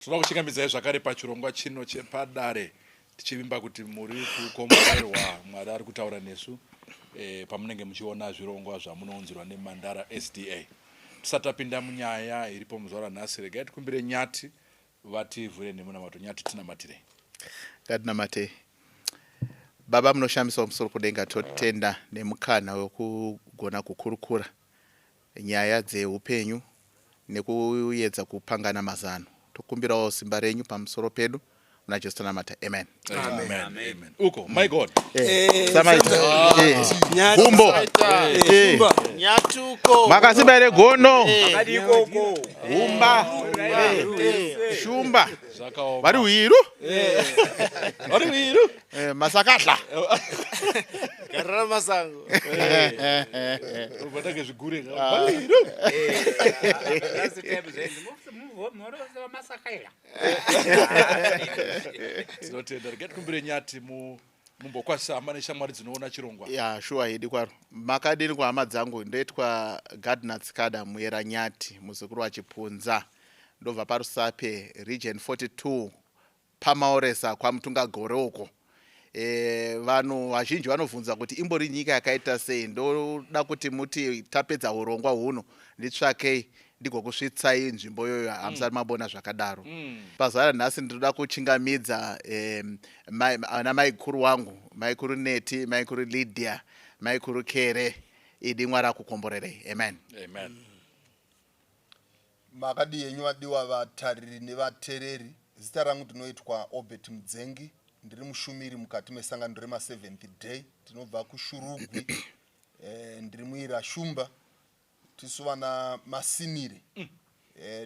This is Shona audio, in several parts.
Tinoda kuchingamidzai zvakare pachirongwa chino chepadare tichivimba kuti muri kukomborerwa. Mwari ari kutaura nesu pamunenge muchiona zvirongwa zvamunounzirwa neMandara SDA. Tisati tapinda munyaya iripo muzuva ranhasi, regai tikumbire Nyati vativhure nemunamato. Nyati, tinamatirei. Ngatinamatei. Baba munoshamisa wamusoro kudenga, totenda nemukana wekugona kukurukura nyaya dzeupenyu nekuedza kupangana mazano. Tokumbirawo simba renyu pamusoro pedu. Muna Jesu tonamata. Amen. Amen. Amen. Uko, my God. Samaita. Gumbo. Nyatuko. Makasimba here gono? Makadikoko. Humba. Shumba. Zvakaoma. Vari hwiru. Vari hwiru. Masakadla. Garira masango. Ubatage zvigure. Vari hwiru. Last time zvainzi murove masakaila. Tinotenda. Regai tikumbire Nyati mumbokwazisa hama neshamwari dzinoona chirongwa. Ya, shuwa hidi kwaro. Makadini kuhama dzangu? Ndoitwa Gardner Tsikada Muyera Nyati, muzukuru waChipunza. Ndobva paRusape, Region 42, paMaoresa kwaMutungagore uko. Vanhu vazhinji vanobvunza kuti imbori nyika yakaita sei. Ndoda kuti muti tapedza urongwa huno nditsvakei ndigokusvitsai nzvimbo iyoyo, hamusati mabona zvakadaro. Pazuva ranhasi ndinoda kuchingamidza ana maikuru wangu, maikuru Neti, maikuru Lydia, maikuru Kere. Idi Mwari akukomborerei. Amen. Amen. Makadii henyu vadiwa vatariri nevatereri. Zita rangu ndinoitwa Obert Mudzengi. Ndiri mushumiri mukati mesangano remaSeventh Day. Tinobva kuShurugwi. Ndiri muira Shumba. Tisu vana Masinire.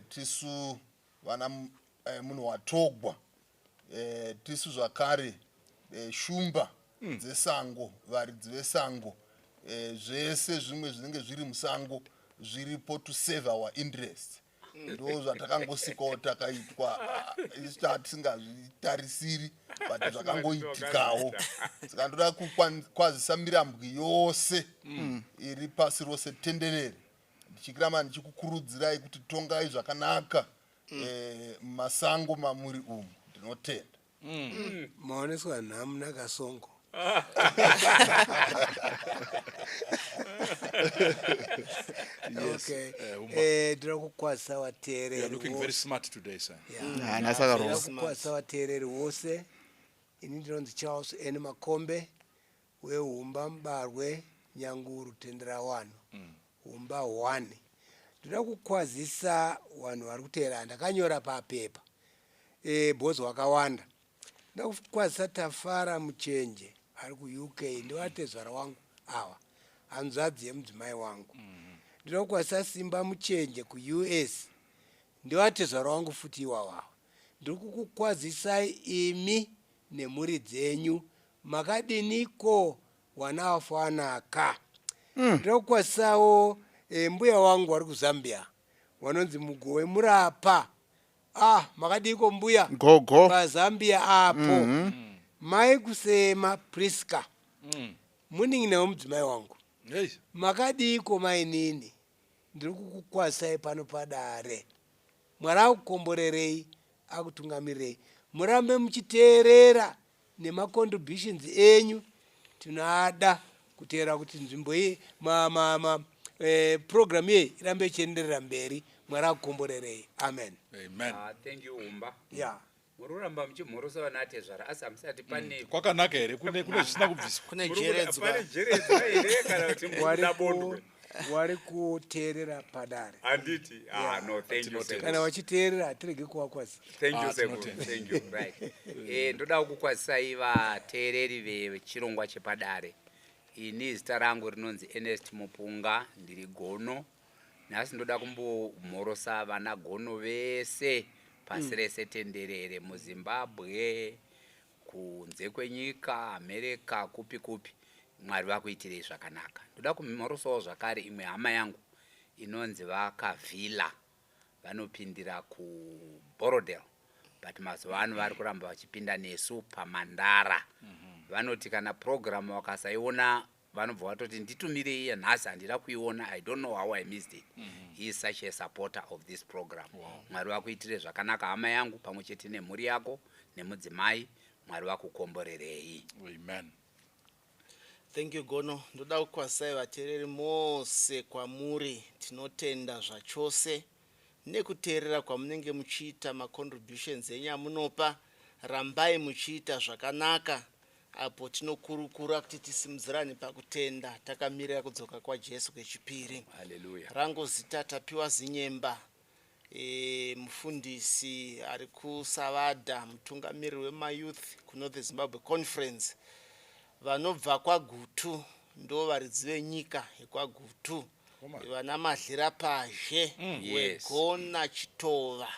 Tisu vana munhu watogwa. Tisu zvakare shumba dzesango, varidzi vesango. Zvese zvimwe zvinenge zviri musango zviripo to save our interest. Ndo zvatakangosikawo takaitwa, isu tatisingazvitarisiri, but zvakangoitikawo. Saka ndoda kukwazisa mirambwi yose iri pasi rose tenderere, ndichiramba ndichikukurudzirai kuti tongai zvakanaka mumasango mamuri umu. Ndinotenda. Maoneswa nhamu nakasongo. Okay. Umba. Ndinoda kukwazisa You are vateereri looking very vose. smart today, sir. Yeah. Haana sakarohwa. Ndinoda kukwazisa vateereri vose. Ini ndinonzi Charles N Makombe weHumba Mubarwe Nyanguru Tenderawano, Humba 1. Ndoda kukwazisa vanhu vari kuteera. Ndakanyora papepa bhozi wakawanda. Ndoda kukwazisa Tafara Muchenje ari kuUK, ndivatezvara wangu ava, hanzvadzi yemudzimai wangu. Ndoda kukwazisa Simba Muchenje kuUS, ndivatezvara wangu futi iwawawa. Ndiri kukukwazisai imi nemhuri dzenyu. Makadiniko wana wafanaka? Ndoda kukwazisawo mbuya wangu vari kuZambia vanonzi Mugowe Murapa. Ah, makadiko mbuya? Gogo. PaZambia apo. Mai Kusema Priska, munin'ina wemudzimai wangu. Hey. Makadiko mainini? Ndiri kukukwazisai pano padare. Mwari akukomborerei, akutungamirirei. Murambe muchiteerera nemacontributions enyu. Tinoada kuteera kuti nzvimbo iyi program iyi irambe ichienderera mberi. Mwari akukomborerei. Amen. Amen. Ah, thank you, Umba. Yeah. Muri kuramba muchimhorosa vana atezvara, asi hamusati pane Kwakanaka here? Kune zvisina kubviswa. Kune Muri kuda- jeredzwa. pane jeredzwa here kana kuti muri Wari kuda bondwe? Wari kuteerera padare. Handiti? Ah, no, thank you, Tinotenda. sekuru. Kana vachiteerera hatiregi kuvakwazisa. Thank you, Ah, sekuru. tinotenda. Thank you. Right. Ndoda kukwazisai vateereri vechirongwa chepadare. Ini zita rangu rinonzi Ernest Mupunga, ndiri gono. Nhasi ndoda kumbomhorosa vana gono vese pasi rese tenderere, muZimbabwe, kunze kwenyika, America, kupi kupi. Mwari vakuitirei zvakanaka. Ndoda kumhorosawo zvakare imwe hama yangu inonzi vaKavhila, vanopindira kuBorodale, but mazuva ano vari kuramba vachipinda nesu paMandara. Vanoti kana purogiramu vakasaiona Vanobva vatoti nditumirei yanhasi, handida kuiona. I don't know how I missed it. He is such a supporter of this program. Mwari vakuitire zvakanaka, hama yangu, pamwe chete nemhuri yako nemudzimai. Mwari vakukomborerei. Amen. Thank you, Gono. Ndoda kukwazisai vateereri mose kwamuri. Tinotenda zvachose nekuteerera kwamunenge muchiita, macontributions enyu amunopa. Rambai muchiita zvakanaka apo tinokurukura kuti tisimudzirane pakutenda, takamirira kudzoka kwaJesu kwechipiri. Haleluya. Rangu zita Tapiwa Zinyemba, mufundisi ari kuSavadha, mutungamiriri wemayouth kuNorth Zimbabwe Conference. Vanobva kwaGutu ndo varidzi venyika yekwaGutu, vana Madlira Pazhe, Wegona, Chitova,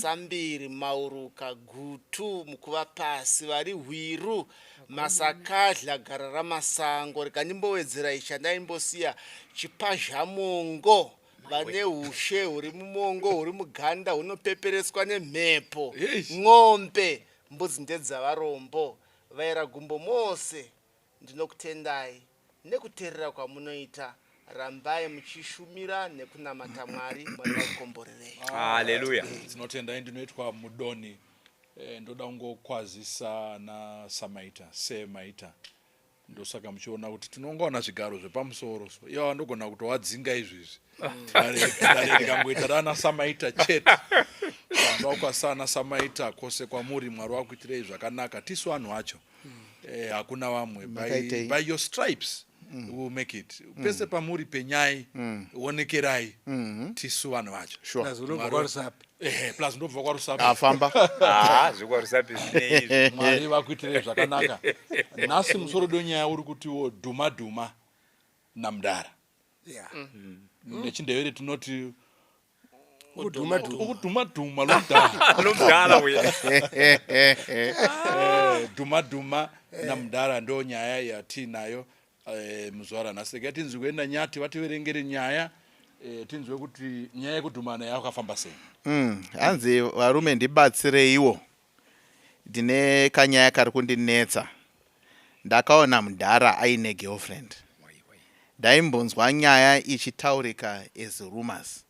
Sambiri, Mauruka, Gutu, Mukuva Pasi, vari Hwiru, Masakadla, Gara Ramasango. Rikandimbowedzera ichi handaimbosiya Chipazhamongo, vane ushe huri mumongo, huri muganda, hunopepereswa nemhepo. Mwombe mbudzi ndedzavarombo, vaira gumbo mose. Ndinokutendai nekuteerera kwamunoita. Rambai muchishumira nekunamata Mwari. Mwari vakukomborerei. Haleluya. Tinotendai. Ndinoitwa Mudoni. Ndoda kungokwazisa naSamaita semaita. Ndosaka muchiona kuti tinongowana zvigaro zvepamusoro, so iva ndogona kutovadzinga izvizvi. Dare rikangoita rana Samaita chete. Ndoda kukwazisa ana Samaita kwose kwamuri. Mwari wakuitirei zvakanaka. Tisu vanhu vacho. Hakuna vamwe. Makaitei? By your stripes we will make it. Pese pamuri penyai, onekerai, tisu vanhu vacho. Plus unobva kwaRusape. Ehe, plus ndobva kwaRusape. Afamba. Ah, zvekwaRusape zvinei izvi? Mwari vakuitirei zvakanaka. Nhasi musoro wenyaya uri kutiwo dhuma dhuma namudara. NechiNdevere tinoti Udhuma dhuma. Ukudhuma dhuma lomdala. Lomdala uye. Dhuma dhuma namudara ndo nyaya yatiinayo muzuva ranhasi. Regai tinzwe naNyati vativerengere nyaya, tinzwe kuti nyaya yekudhumana yakafamba sei. Hanzi, varume, ndibatsireiwo, ndine kanyaya kari kundinetsa. Ndakaona mudhara aine girlfriend. Ndaimbonzwa nyaya ichitaurika as rumors,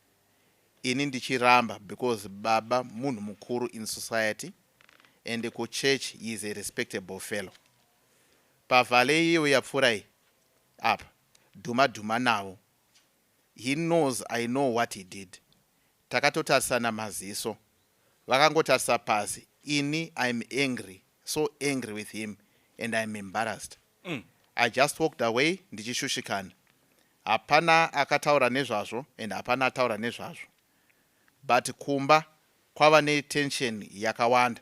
ini ndichiramba because baba munhu mukuru in society and kuchurch he is a respectable fellow. Pavhale iyo yapfuura apa, dhuma dhuma navo. He knows I know what he did. Takatotarisana maziso, vakangotarisa pasi. Ini I'm angry, so angry with him, and I'm embarrassed. I just walked away ndichishushikana. Hapana akataura nezvazvo and hapana ataura nezvazvo, but kumba kwava netension yakawanda.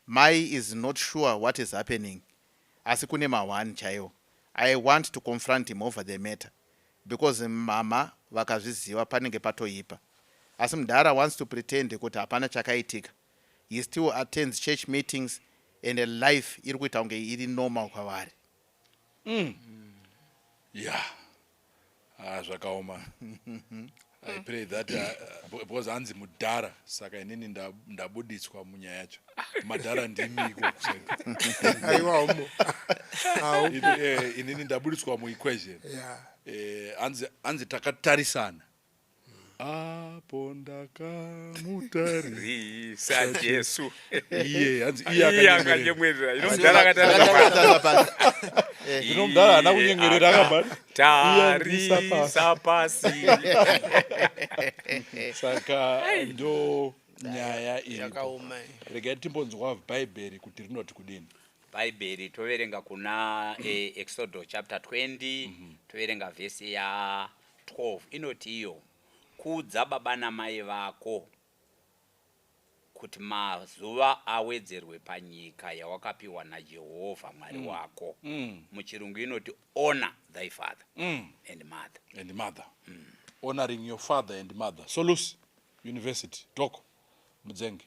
Mai is not sure what is happening, asi kune ma1 chaiwo. I want to confront him over the matter because mama vakazviziva panenge patoipa, asi mudhara wants to pretend kuti hapana chakaitika. He still attends church meetings and life iri kuita kunge iri normal kwavari. Ya, ah, zvakaoma. I pray that because hanzi mudhara, saka inini ndabuditswa munyaya yacho. Madhara ndimiko. Aiwa, umo. Inini ndabuditswa muequation. Hanzi takatarisana apo ndakamutari Risa Jesu. Iye hanzi iye Iye akanyemwerera. Akanyemwerera. Ino mudhara akatarisa pasi. Zvino mudhara haana kunyengerera, akabva Tarisa pasi. Saka ndo nyaya iripo. Yakaoma. Regai timbonzwa Bhaibheri kuti rinoti kudini. Bhaibheri toverenga kuna Exodus chapter 20. Toverenga vhesi ya 12. Inoti iyo, "Kudza baba namai vako kuti mazuva awedzerwe panyika yawakapiwa naJehovha Mwari wako." Muchirungu inoti, "Honor thy father and mother." And mother. Honoring your father and mother. Solusi University, Doc Mudzenge.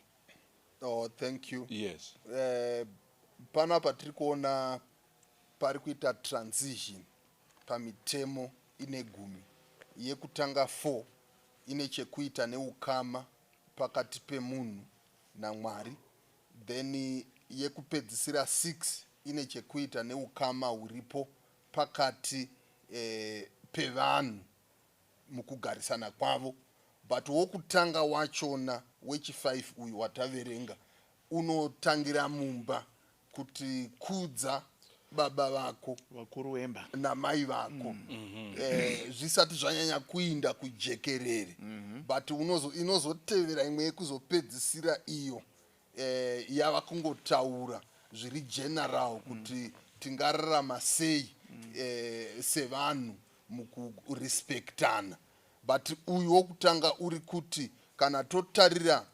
Oh, thank you. Yes. Panapa tiri kuona pari kuita transition pamitemo ine 10. Yekutanga 4 ine chekuita neukama pakati pemunhu naMwari, then yekupedzisira 6 ine chekuita neukama huripo pakati. pakati pevanhu mukugarisana kwavo. But wokutanga wachona wechi5 uyu wataverenga unotangira mumba, kuti kudza baba vako vakuru wemba namai vako zvisati zvanyanya kuinda kujekerere. But inozotevera imwe yekuzopedzisira iyo yava kungotaura zviri general kuti tingararama sei sevanhu mukurespektana. But uyu wokutanga uri kuti kana totarira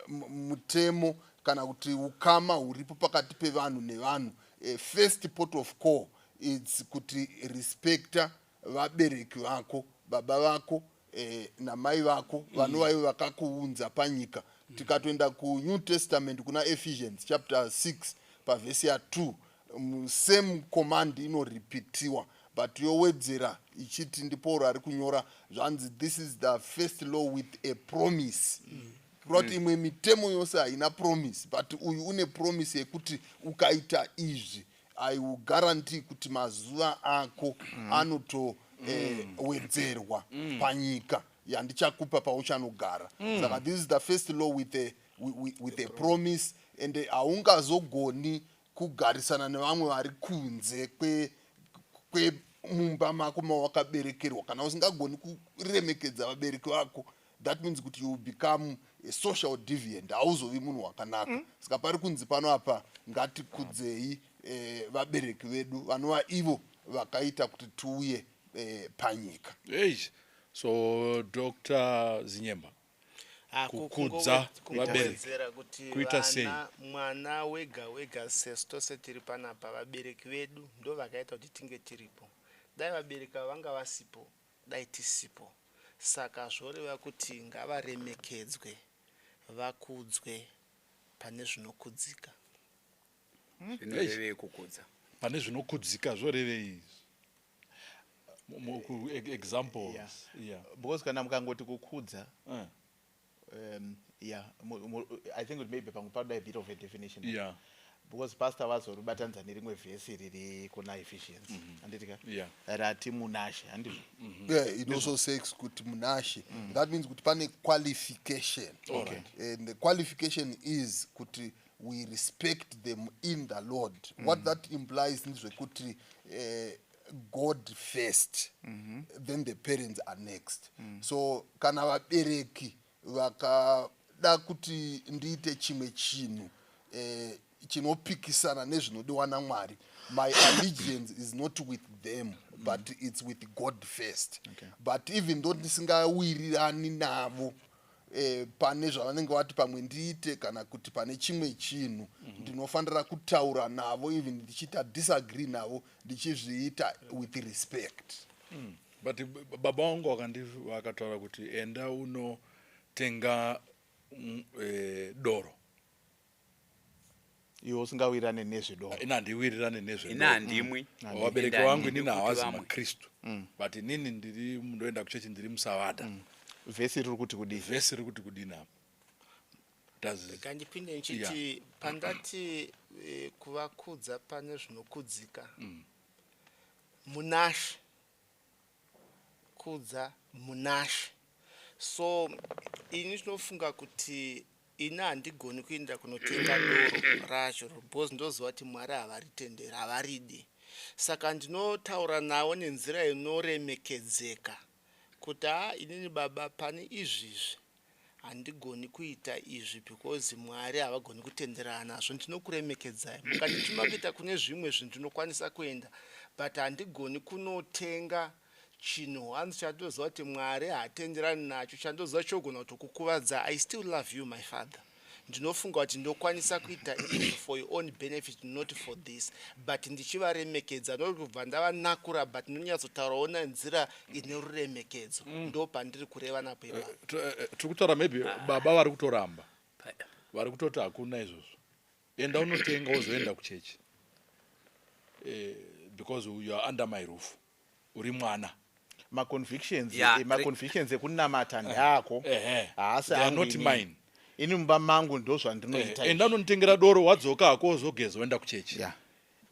mutemo kana kuti ukama huripo pakati pevanhu nevanhu, first port of call, it's kuti respecta vabereki vako, baba vako namai vako, vanova ivo vakakuunza panyika. Tikatoenda kuNew Testament, kuna Ephesians chapter 6 pavhesi ya2, same command inoripitiwa but yowedzera ichiti, ndiPauro ari kunyora, zvanzi, "This is the first law with a promise." Kureva kuti imwe mitemo yose haina promise, but uyu une promise yekuti ukaita izvi, I will guarantee kuti mazuva ako anotowedzerwa panyika yandichakupa pauchanogara. Saka this is the first law with a promise, and haungazogoni kugarisana nevamwe vari kunze kwemumba mako mawakaberekerwa kana usingagoni kuremekedza vabereki vako. That means kuti you become a social deviant, hauzovi munhu wakanaka. Saka pari kunzi pano apa ngatikudzei vabereki vedu vanova ivo vakaita kuti tiuye panyika. Eish. So Dr Zinyemba, kukudza vabereki. Kungowedzera kuti Kuita sei? Mwana wega wega, sesu tose tiri panapa, vabereki vedu ndo vakaita kuti tinge tiripo. Dai vabereki ava vanga vasipo, dai tisipo. Saka zvoreva kuti ngavaremekedzwe, vakudzwe pane zvinokudzika. Zvinorevei kukudza? Pane zvinokudzika zvorevei? Examples. Yeah. Because kana mukangoti kukudza, yeah, I think kuti maybe pamwe panoda a bit of a definition, because pastor vazoribatanidza nerimwe vhesi riri kuna Ephesians, handiti ka? Yeah. Rati munashe, handizvo? Yeah, it also says kuti munashe. That means kuti pane qualification. Okay. And the qualification is kuti we respect them in the Lord. What that implies ndezvekuti God first, then the parents are next. So kana vabereki vakada kuti ndiite chimwe chinhu chinopikisana nezvinodiwa naMwari, my allegiance is not with them, but it's with God first. But even though ndisingawirirani navo pane zvavanenge vati pamwe ndiite kana kuti pane chimwe chinhu, ndinofanira kutaura navo even ndichiita disagree navo, ndichizviita with respect. But baba vangu vakataura kuti enda unotenga doro. Iwe usingawirirane nezvedoro. Ina handiwirirane nezvedoro. Ina handimwi. Vabereki Enda vangu handidi inini kuti havazi vamwe. maKristu, but inini ndiri, ndoenda kuchechi, ndiri musavada. Vhesi riri kuti kudii? Vhesi riri kuti kudini apa? Does Rega ndipinde ndichiti pandati kuvakudza pane zvinokudzika, munashe, kudza munashe. So ini tinofunga kuti ini handigoni kuenda kunotenga doro racho because ndoziva kuti Mwari havaritenderi, havaridi. Saka ndinotaura navo nenzira inoremekedzeka kuti ha, inini baba, pane izvizvi handigoni kuita izvi because Mwari havagoni kutenderana nazvo. Ndinokuremekedzai, mukandituma kuita kune zvimwe zvinhu ndinokwanisa kuenda, but handigoni kunotenga chinhu hanzi chandoziva kuti Mwari haatenderani nacho, chandoziva chogona kutokukuvadza. I still love you, my father. Ndinofunga kuti ndokwanisa kuita izvi for your own benefit, not for this, but ndichivaremekedza, not kubva ndavanakura, but ndinonyatsotaurawo nenzira ine ruremekedzo. Ndo pandiri kureva napo ipapo. Tiri kutaura maybe baba vari kutoramba, vari kutoti hakuna izvozvo, enda unotenga wozoenda kuchechi because you are under my roof, uri mwana. Maconvictions Yeah, maconvictions ekunamata ndeako, haasi They are angu not inini. mine. Ini mumba mangu ndo zvandinoita. Enda unonditengera doro, wadzoka hako, wozogeza, woenda kuchechi.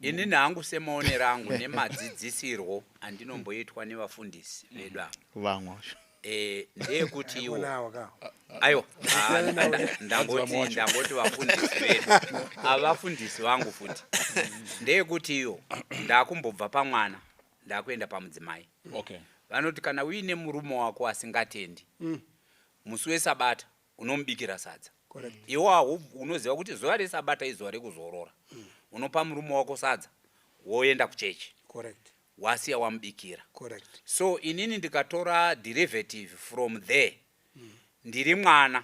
Inini hangu semaonero angu nemadzidzisirwo andinomboitwa nevafundisi vedu ava, Vamwe. Ndeyekuti iwo Onawa ka. Aiwa, ah, ndangoti vafundisi vedu, avafundisi vangu futi, ndeyekuti iyo ndakumbobva pamwana, ndakuenda pamudzimai. Vanoti kana uine murume wako asingatendi, musi wesabata unomubikira sadza. Iwe unoziva kuti zuva resabata izuva rekuzorora. Unopa murume wako sadza, woenda kuchechi, wasiya wamubikira. So inini ndikatora derivative from there, ndiri mwana,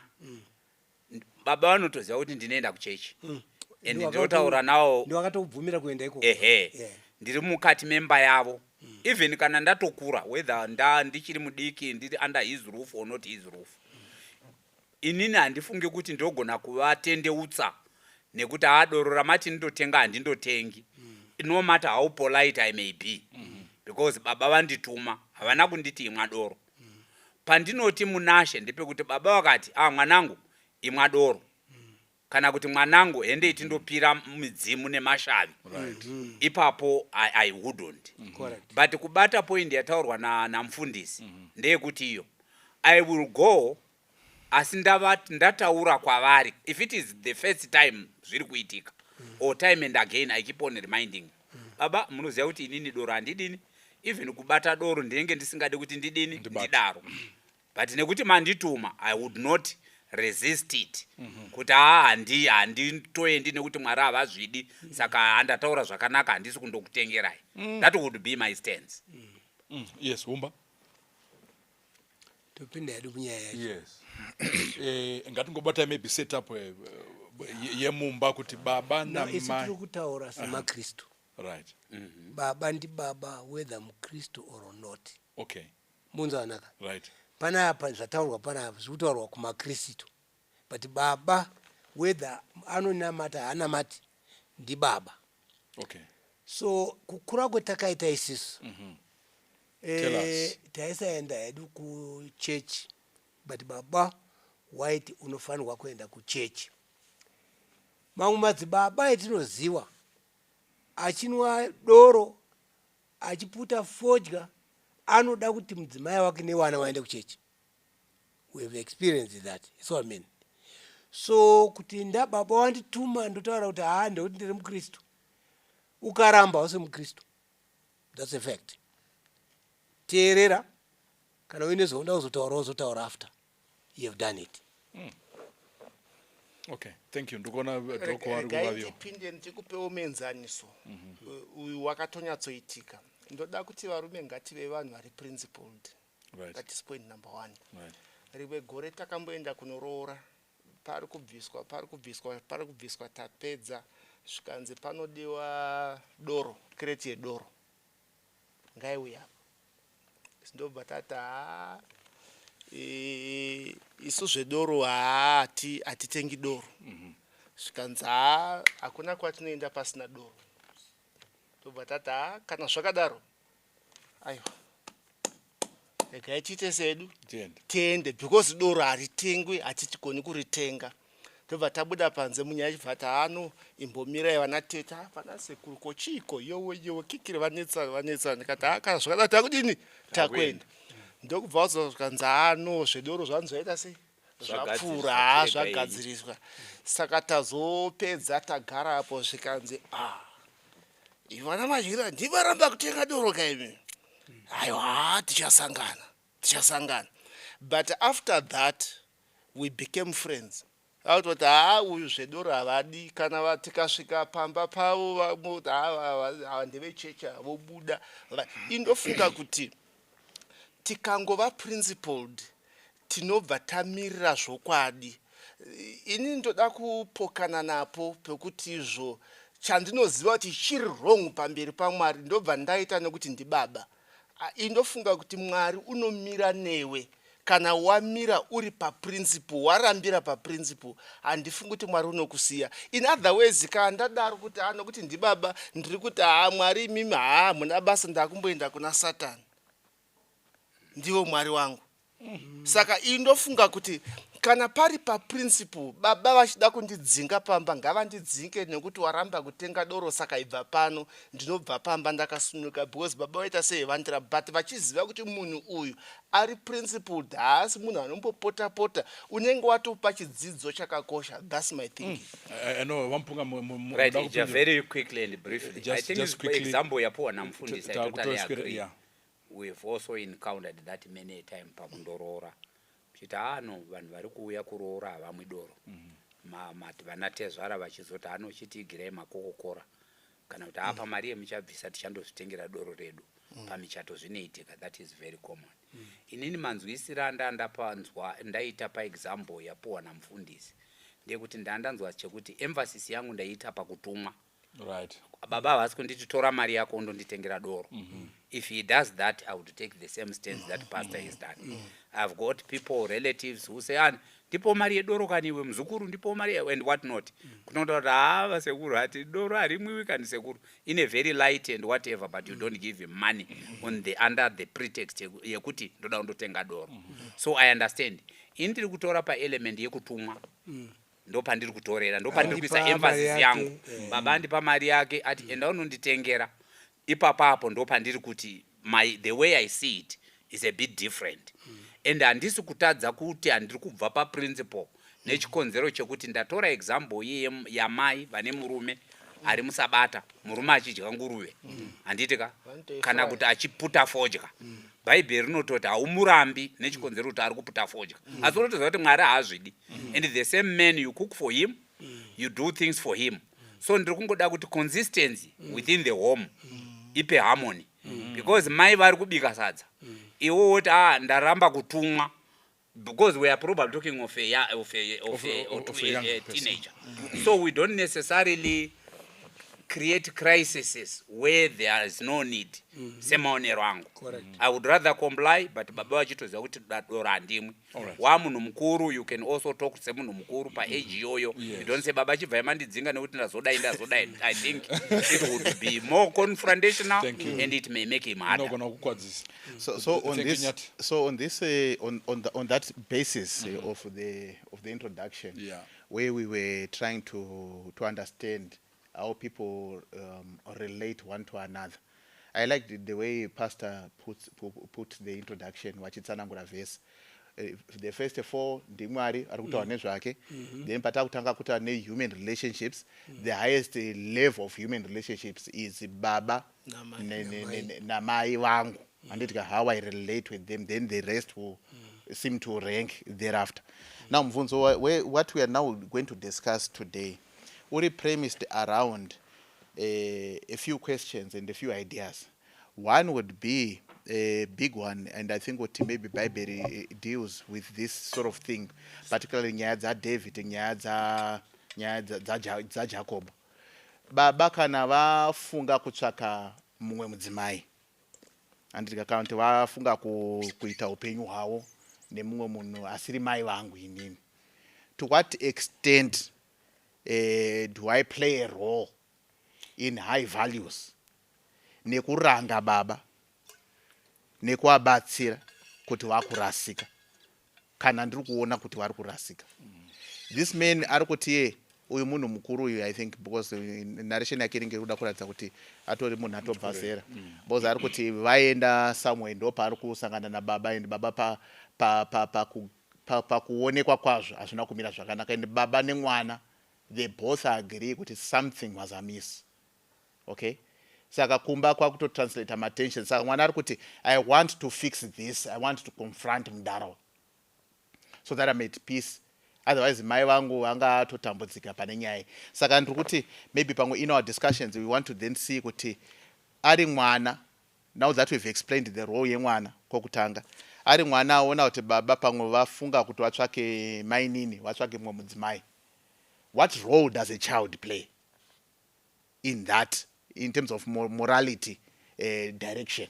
baba vanotoziva kuti ndinoenda kuchechi and ndinotaura navo. Ndiwakatobvumira kuenda ikoko. Ehe. Ndiri mukati memba yavo, even kana ndatokura, whether ndichiri mudiki, ndiri under his roof or not his roof, inini handifungi kuti ndogona kuvatendeutsa nekuti haa, doro ramati ndindotenga handindotengi, no matter how polite I may be, because baba vandituma, havana kunditi imwa doro. Pandinoti munashe ndepekuti baba vakati, "Ah, mwanangu, imwa doro," kana kuti, "Mwanangu, hendei tindopira midzimu nemashavi." Ipapo I wouldn't. But kubata point yataurwa namufundisi ndeyekuti iyo I will go, asi ndataura kwavari. If it is the first time zviri kuitika or time and again, I keep on reminding baba, munoziva kuti inini doro handidini, even kubata doro ndinenge ndisingadi kuti ndidini. Ndibate. Ndidaro, but nekuti mandituma, I would not resist it kuti haa, handitoendi nekuti Mwari havazvidi, saka handataura zvakanaka, handisi kundokutengerai. That would be my stance. Yes, Humba. Topinda hedu kunyaya yacho. Yes, ngatingobatai maybe setup yemumba kuti baba No, isu namai. tiri kutaura semakristu. Baba ndibaba, whether mukristu or not. Munzwanaka? Right. Panapa zvataurwa panapa zviri kutaurwa kumakristu, but baba, whether anonamata haanamati, ndibaba. So kukura kwetakaita isisu, Tell us. Taisaenda hedu kuchechi, but baba waiti unofanirwa kuenda kuchechi. Mamwe madzibaba etinoziva achinwa doro, achiputa fodya, anoda kuti mudzimai wake nevana vaende kuchechi. We have experienced that. It's what I mean. So kuti ndababa wandituma, ndotaura kuti haa, ndekuti ndiri mukristu. Ukaramba, hausi mukristu. That's a fact. Teerera, kana uine zvaunoda kuzotaura, wozotaura after you have done it. Okay, thank you. Ndikuona Doko vari Regai kuvaviwa. ndipinde ndikupewo muenzaniso uyu wakatonyatsoitika. Ndoda kuti varume ngative vanhu vari principled. That is point number one. Rimwe gore takamboenda kunoroora, pari kubviswa, pari kubviswa, pari kubviswa, tapedza, zvikanzi panodiwa doro, kireti yedoro ngaiuye apo. Ndobva tati haa, isu zvedoro haa, hatitengi doro. Zvikanzi haa, hakuna kwatinoenda pasina doro. Ndobva tati haa, kana zvakadaro, aiwa, regai tiite sedu. Tiende. Tiende, because doro haritengwi, hatitigoni kuritenga. Tobva tabuda panze, munyaya ichibva ti hano, imbomirai vana tete, "Ah, vana sekuru, ko chiiko? Yowe yowe, kikiri vanetsa, vanetsa." Ndikati ha, kana zvakadaro takudini, takuenda. Ndokubva wazozvikanzi hano, zvedoro zvanzi zvaita sei, zvapfuura, ha, Zvagadziriswa, tega. Zvagadziriswa. Saka tazopedza, tagarapo, zvikanzi, "Ah, ivana Madyira ndivaramba kutenga doro kaimi. Aiwa, tichasangana, tichasangana." But after that we became friends. Akutoti haa, uyu zvedoro havadi. Kana tikasvika pamba pavo, vamoti ava ndevechechi, vobuda. Indofunga kuti tikangova principled, tinobva tamirira zvokwadi. Ini ndoda kupokana napo pekuti izvo chandinoziva kuti chiri wrong pamberi paMwari, ndobva ndaita nekuti ndibaba. Indofunga kuti Mwari unomira newe kana wamira uri paprinciple, warambira paprinciple. Handifungi kuti Mwari unokusiya. In other ways, kana ndadaro kuti a, nokuti ndibaba, ndiri kuti haa, Mwari imimi haa, muna basa, ndakumboenda kuna Satani, ndivo Mwari wangu. Saka indofunga kuti Kana pari paprinciple, baba vachida kundidzinga pamba, ngavandidzinge nekuti waramba kutenga doro, saka ibva pano. Ndinobva pamba ndakasunuka because baba vaita sei? Vandira, but vachiziva kuti munhu uyu ari principled, haasi munhu anombopota pota. Unenge watopa chidzidzo chakakosha. That's my thinking. I know VaMupunga Right, muda just kupindura. Very quickly and briefly. Just I think just quickly. Example yapuwa namufundisi, I totally Takutoswera- agree. We've also encountered that many a time pakundoroora, uchiti ano vanhu vari kuuya kuroora havamwi doro. Vana tezvara vachizoti ano chitiigirai makokokora kana kuti apa mari yemuchabvisa tichandozvitengera doro redu. Pamichato zvinoitika, that is very common. Inini manzwisiro andandapanzwa ndaita paexample yapuwa namufundisi ndeyekuti ndandanzwa chekuti emphasis yangu ndaiita pakutumwa. Baba havasi kunditi tora mari yako undonditengera doro. If he does that, I would take the same stance that pastor has done. I've got people, relatives who say, "Ani ndipo mari yedoro kani iwe muzukuru, ndipo mari and what not." Kunoita kuti haa, vasekuru, hati doro harimwiwi kani sekuru, in a very light and whatever, but you don't give him money on the under the pretext yekuti ndoda kundotenga doro. So I understand. Ini ndiri kutora paelement yekutumwa, ndopandiri kutorera, ndopandiri kuisa Andipa mari emphasis yake, yangu. Baba andipa mari yake, ati enda unonditengera, ipapapo ndopandiri kuti the way I see it is a bit different. And handisi kutadza kuti handiri kubva paprinciple nechikonzero chekuti ndatora example iye yamai vane murume ari musabata, murume achidya nguruve, handiti ka? Vanotoifraya. Kana kuti achiputa fodya. Bhaibheri rinototi haumurambi nechikonzero kuti ari kuputa fodya, asi unotoziva kuti Mwari haazvidi. And the same man, you cook for him, you do things for him. So ndiri kungoda kuti consistency within the home ipe harmony, because mai vari kubika sadza, iwe woti a ndaramba kutumwa, because we are probably talking of a, Of a young a person. teenager. So we don't necessarily create crises where there is no need, semaonero angu. Correct. I would rather comply, but baba vachitoziva kuti doro handimwi. Wamunhu mukuru, you can also talk semunhu mukuru paage iyoyo. You don't say, "Baba, chibvai mandidzinga nekuti ndazodai, ndazodai." I think it would be more confrontational Thank you. and it may make him harder. Inogona kukwadzisa. So on Thank you, this, Nyati. so on this, on that basis of the introduction, where we were trying to understand how people relate one to another. I liked the way Pastor put the introduction, vachitsanangura verse. The first four ndiMwari ari kutaura nezvake, then patakutanga kutaura nehuman relationships, the highest level of human relationships is baba Namai. namai vangu, handiti? How I relate with them, then the rest will seem to rank thereafter. Now mubvunzo what we are now going to discuss today uri premised around a few questions and a few ideas. One would be a big one, and I think what maybe Bible deals with this sort of thing, particularly nyaya dzaDavid, nyaya dzaJacob. Baba kana vafunga kutsvaka mumwe mudzimai, handiti? Kana kuti vafunga kuita upenyu hwavo nemumwe munhu asiri mai vangu inini, to what extent do I play a role in high values nekuranga baba nekuvabatsira kuti vakurasika, kana ndiri kuona kuti vari kurasika? This man ari kuti ye uyu munhu mukuru uyu, I think because narration yake inenge iri kuda kuratidza kuti atori munhu atobva zera, because ari kuti vaenda somewhere, ndo paari kusangana nababa, and baba pakuonekwa kwazvo hazvina kumira zvakanaka, and baba nemwana, they both agree kuti something was amiss. Okay, saka kumba kwakutotranslata matension. Saka mwana ari kuti, "I want to fix this. I want to confront mudaro so that I'm at peace, otherwise mai vangu vangatotambudzika pane nyaya." Saka ndiri kuti maybe pamwe in our discussions we want to then see kuti ari mwana, now that we've explained the role yemwana kwokutanga, ari mwana aona kuti baba pamwe vafunga kuti vatsvake mainini, vatsvake mumwe mudzimai, what role does a child play in that, in terms of morality, direction?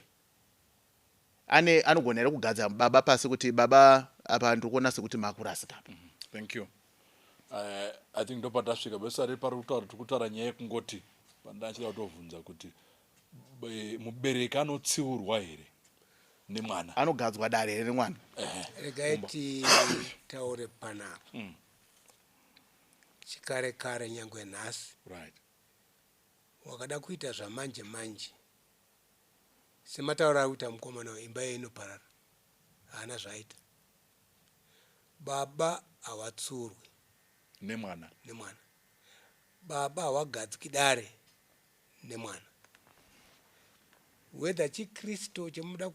Ane anogona here kugadza baba pasi kuti, "Baba, apa ndiri kuona sekuti makurasika"? Thank you. I think ndopatasvika besari pari kutaura, tiri kutaura nyaya yekungoti pandachida kutovhunza kuti mubereki anotsiurwa here? Nemwana. Anogadzwa dare here nemwana? Regai titaure panapa. Chikare kare, nyangwe nhasi, wakada kuita zvamanje manje sematauro ari kuita mukomana, imba iyo inoparara. Haana zvaita. Baba havatsurwi nemwana. Nemwana. Baba havagadziki dare nemwana, whether chikristu chemuda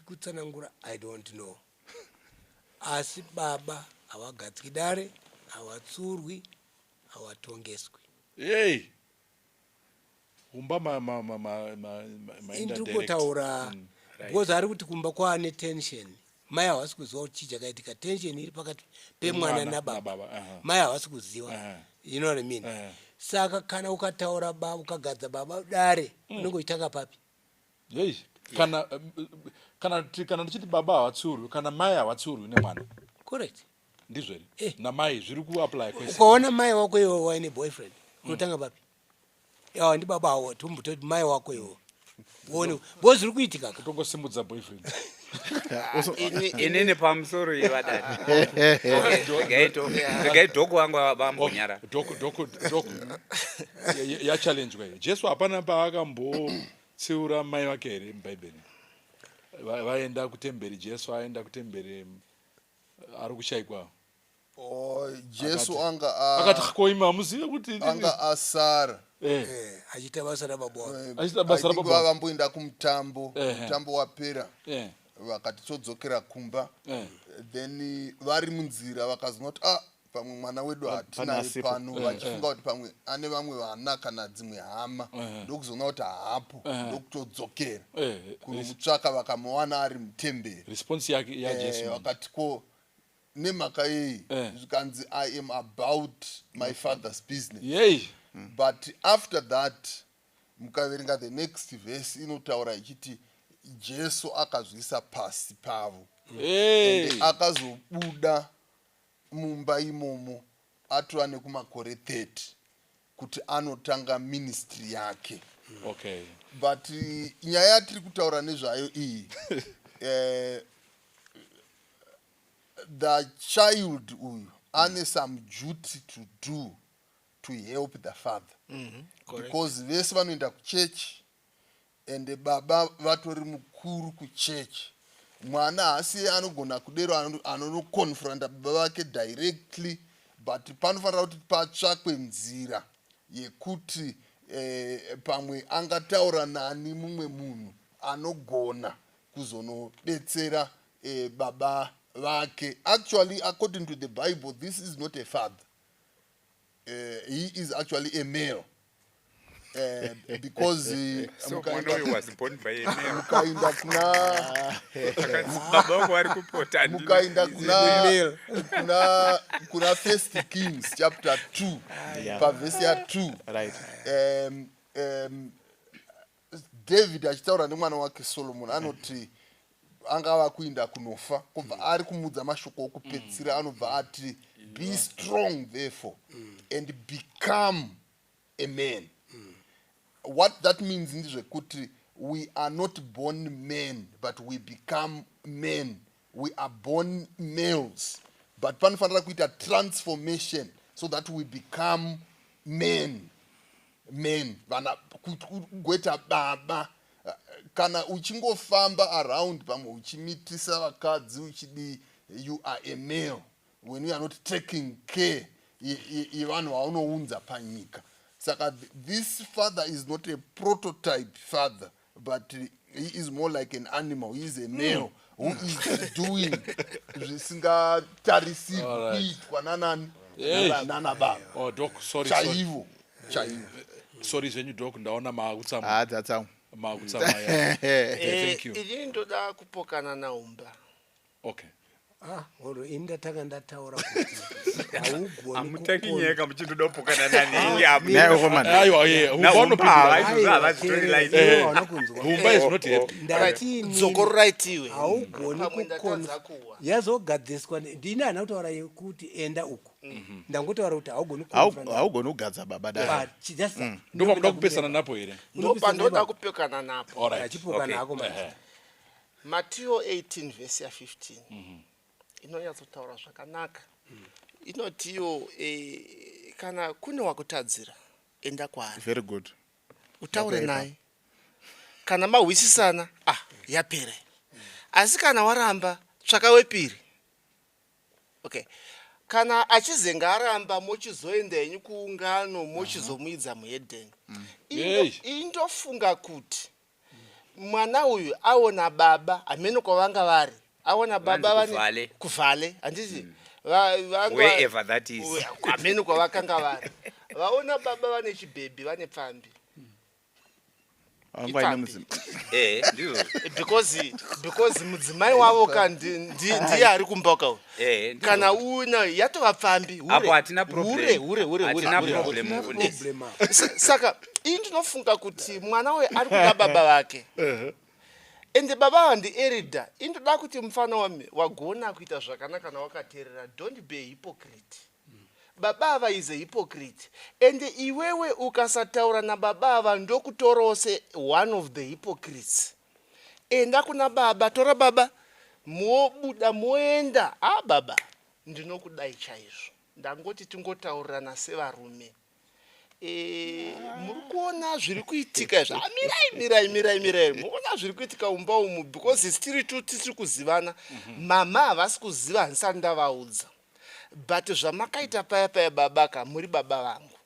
kutsanangura, I don't know, asi baba havagadziki dare, havatsurwi, havatongeswi. Ei, umba maenda Indiri direct. kutaura because ari kuti kumba kwaane tension. Mai havasi kuziva kuti chii chakaitika, tension iri pakati pemwana Pemwana nababa. nababa, aha. Mai havasi kuziva. You know what I mean? Saka kana ukataura baba, ukagadza baba dare, unenge uchitanga papi? Yei, kana tichiti baba havatsurwi, kana mai havatsurwi nemwana. Correct. Ndizvo here? Eh. Namai zviri kuapply kwese. Ukaona mai wako iwo waine boyfriend, unotanga papi? Awa ndi baba awo, tombototi mai wako iwo uone bo zviri kuitika ka. Kutongosimudza boyfriend. Inini pamusoro ivadari, regai dhoku vangu vambonyara. Doko yachallengwa iyi. Jesu hapana paakambotsiura mai vake here mubhaibheri? Vaenda kutemberi, Jesu aenda kutemberi, ari kushayikwa. Oh, Jesu anga Akati, "Ko imi hamuzive kuti anga asara." Eh, Achiita basa rababa wake. Achiita basa I think rababa wake. vavamboenda kumutambo. Mutambo wapera, vakati todzokera kumba. Then vari munzira vakazona kuti, ah, pamwe mwana wedu hatinaye Asipo. pano, vachifunga kuti pamwe ane vamwe vana kana dzimwe hama. Ndokuzoona kuti haapo, ndokutodzokera kunomutsvaka, vakamuwana ari mutemberi. Response yake yaJesu. Vakati, ko nemhaka yei? Zvikanzi, "I am about my father's business." Yei. But after that, mukaverenga the next verse, inotaura ichiti Jesu akazviisa pasi pavo. Hey. Ende akazobuda mumba imomo atova nekumakore 30 kuti anotanga ministry yake. But nyaya yatiri kutaura nezvayo iyi, the child uyu ane some duty to do to help the father, because vese vanoenda kuchechi, ende baba vatori mukuru kuchechi. Mwana haasiye anogona kudero anonoconfronta baba vake directly, but panofanira kuti patsvakwe nzira yekuti pamwe angataura nani, mumwe munhu anogona kuzonobetsera baba vake. Actually, according to the Bible, this is not a father. He is actually a male, because So mwana uyu was born by a male. Mukaenda kuna Akanzi, baba vako vari kupota. Mukaenda kuna First Kings chapter 2, pavhesi ya2, David achitaura nemwana wake Solomon, anoti angava kuinda kunofa, kubva ari kumudza mashoko okupedzisira, anobva ati, "Be strong therefore and become a man." What that means ndezvekuti we are not born men, but we become men. We are born males, but panofanira kuita transformation so that we become men. Men vana kugoita baba. Kana uchingofamba around, pamwe uchimitisa vakadzi, uchidii, you are a male when you are not taking care yevanhu vaunounza panyika. Saka this father is not a prototype father, but he is more like an animal. He is a male who is doing zvisingatarisirwi kuitwa nanani? Hey. Nana baba. Oh, doc, sorry, sorry. Chaivo chaivo. Sorry zvenyu, doc, ndaona maakutsamwa. Ha, dzatsamwa. Maakutsamwa, yeah. Thank you. Inini ndoda kupokana naUmba. Okay. Ah, oro ini ndatanga ndataura kuti haugoni Hamutangi nyaya muchindoda kupokana nani? Naye komana. Aiwa, ye, Umba unopindura. Haizvozvo havazitori line. Hauna kunzwa. Umba is not happy. Ndati inini Dzokororai tiwe. haugoni Pamwe kukona ndatadza kuwa. yazogadziswa. Ndini hana kutaura kuti enda uku, ndangotaura kuti haugoni. Haugoni kugadza baba dare. Ndopamuda kupesana napo here? Ndopandoda kupokana napo. All right. Achipokana hako manje. Mateo 18 vhesi ya 15 inonyatsotaura zvakanaka. Inotiyo kana kune wakutadzira, enda kwaari. Very good. Utaure Yakaipa. naye. Kana mahwisisana, ah, yapera. Asi kana waramba, tsvaka wepiri. Okay, kana achizenga aramba, mochizoenda henyu kuungano, mochizomuidza muhedheni. Hey. Indofunga kuti mwana uyu aona baba, hamene kwavanga vari, aona baba Vanzi kuVale. Kuvale, handiti? Wherever that is. Hamene kwavakanga vari, vaona baba vane chibhebhi, vane pfambi. Vanga vaine Ipfambi. mudzimai. Ndizvo. Because mudzimai wavo ka ndiye ari kumba ka. Ndizvo. Kana una yatova pfambi, hure. Apo hatina problem. Hure, hure, hure, hure, Hatina hure. problem, mufundisi. Problem apa. Saka ini ndinofunga kuti mwana uyu ari kuda baba vake, ende baba ava ndielder. Indoda kuti mufana wami wagona kuita zvakanaka nawakateerera. Don't be a hypocrite. Baba ava is a hypocrite, ende iwewe ukasataura nababa ava, ndokutorawo se one of the hypocrites. Enda kuna baba, tora baba, mobuda moenda. A, baba, ndinokudai chaizvo, ndangoti tingotaurirana sevarume. Muri kuona zviri kuitika izvi? Ah, mirai, mirai, mirai, mirai. Muona zviri kuitika mumba umu, because tiri tu tisiri kuzivana. Mama havasi kuziva, handisati ndavaudza, but zvamakaita paya paya, babaka, muri baba vangu.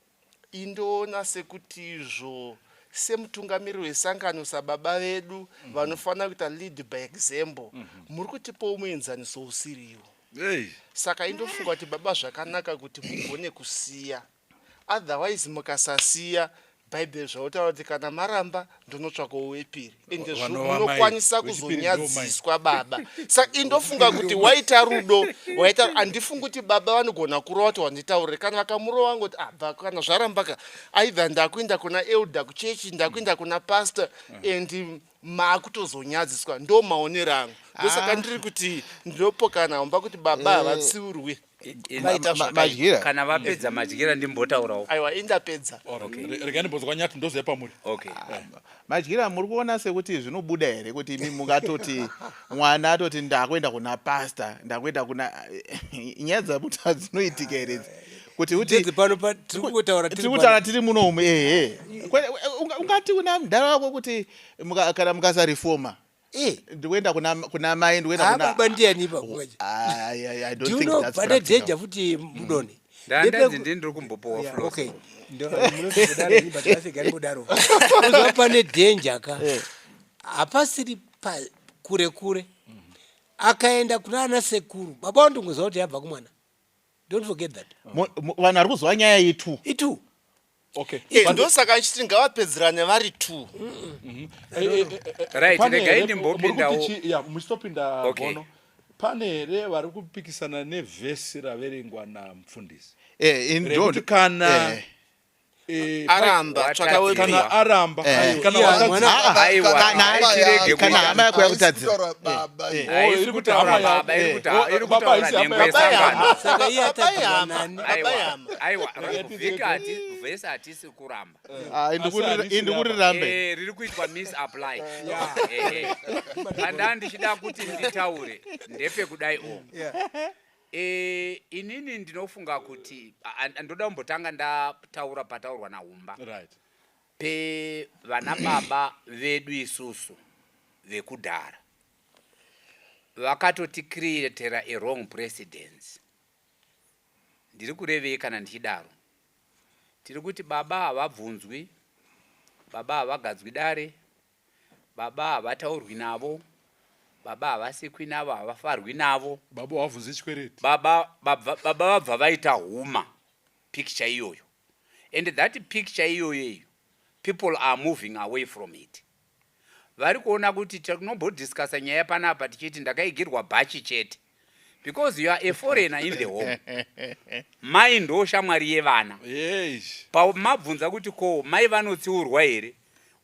Indoona sekuti izvo semutungamiriri wesangano, sababa vedu vanofanira kuita lead by example, muri kutipawo muenzaniso usiriwo. Hey. Saka indofunga kuti baba, zvakanaka kuti mugone kusiya. Otherwise mukasasiya, Bhaibheri zvautaura kuti kana maramba, ndonotsvakawo wepiri, ende Vanova mai. munokwanisa Wechipiri ndiwo mai. kuzonyadziswa baba. Saka indofunga kuti waita rudo, waita. Handifungi kuti baba vanogona kurova kuti wanditaurire. Kana vakamurova, ngoti abva, kana zvaramba ka, either ndakuenda kuna elder kuchechi, ndakuenda kuna pastor, and maakutozonyadziswa. Ndo maonero angu. Ndosaka ndiri kuti ndinopokana homba kuti baba havatsiurwi. Vaita zvakaipa. Madyira. Kana vapedza Madyira, ndimbotaurawo. Aiwa, indapedza. Regai ndimbonzwa Nyati, ndoziva pamuri. Okay. Madyira, muri kuona sekuti zvinobuda here kuti imi mungatoti mwana atoti ndakuenda kuna pastor, ndakuenda kuna nyaya dzamuta, dzinoitika here idzi? Kuti uti Ndedze pano tiri kungotaura tiri kutaura tiri munomu, ehe. Ungati kuna mudhara wako kuti kana mukasarifoma, ndikuenda kuna mai, ndikuenda Ah, kuna baba ndiani ipapo manje? I Do don't you think know that's pane practical. danger futi, mudoni? Ndandanzi ndini ndiri kumbopowa floor. Okay, munozodaro ini, but asega ndimodaro. Unoziva pane danger ka, hapasiri kure kure. Akaenda kuna ana sekuru, baba wandongoziva kuti yabva kumwana. Don't forget that. Vanhu vari kuzwa nyaya itu. Itu. Okay. Ndosaka nchiti ngavapedzerane vari two. Right, Pane regai muri ndimbopindawo. kuti ya, muchitopinda. Okay. Gono, pane here vari kupikisana nevhesi raverengwa namufundisi rekuti kana Aramba, tsvaka Watadzirwa. wepiri. Kana aramba, kana Iya, watadzira. Aiwa, haitirege Kana hama yako yakutadzira. Haisi kutaura baba. Oh, Haisi iri kuti kutaura hama yako. baba, iri kuti Oh, iri baba kutaura haisi hama nhengo yako. yesangano. Saka iye Baba atadzirwa ihama, nani? baba Aiwa, ihama. aiwa, vhiki hati vhesi hatisi kuramba. Ah, Asi indikurirambe. Riri kuitwa misapply. Ehe. Panda ndichida kuti nditaure ndepekudai o inini ndinofunga kuti ndoda kumbotanga ndataura pataurwa naUmba pevana baba vedu isusu vekudhara vakatoticreatera a wrong precedence. Ndiri kurevei kana ndichidaro? Tiri kuti baba havabvunzwi, baba havagadzwi dare, baba havataurwi navo, baba havasekwi navo, havafarwi navo. Baba wavhunze chikwereti. Baba vabva vaita huma picture iyoyo, and that picture iyoyo iyo, people are moving away from it. Vari kuona kuti tinombodiscussa nyaya panapa tichiti ndakaigirwa bhachi chete, because you are a foreigner in the home. Mai ndo shamwari yevana. Pamabvunza kuti ko mai vanotsiurwa here,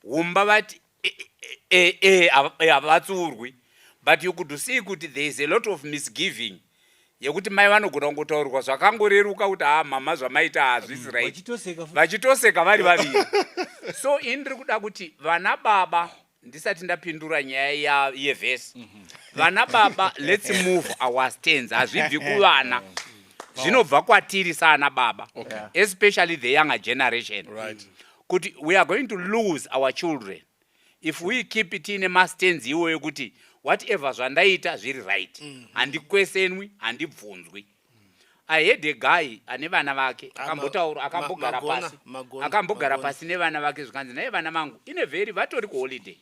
Humba vati havatsiurwi, but you could see kuti there is a lot of misgiving yekuti mai vanogona kungotaurirwa zvakangoreruka kuti ha, mama, zvamaita hazvisi right. Vachitoseka futi. Vachitoseka vari vaviri. So ini ndiri kuda kuti vana baba. Ndisati ndapindura nyaya yevhesi, vana baba, let's move our stands. Hazvibvi kuvana, zvinobva kwatiri saana baba, especially the younger generation, kuti we are going to lose our children if we keep tiine mastands iwoyo kuti whatever zvandaita zviri right, handikwesenwi, handibvunzwi. I had a guy ane vana vake, akambotaura, akambogara Magona, pasi, magona, akambogara magona. pasi nevana vake. Zvikanzi, "Naye vana vangu," ine very, vatori kuholiday,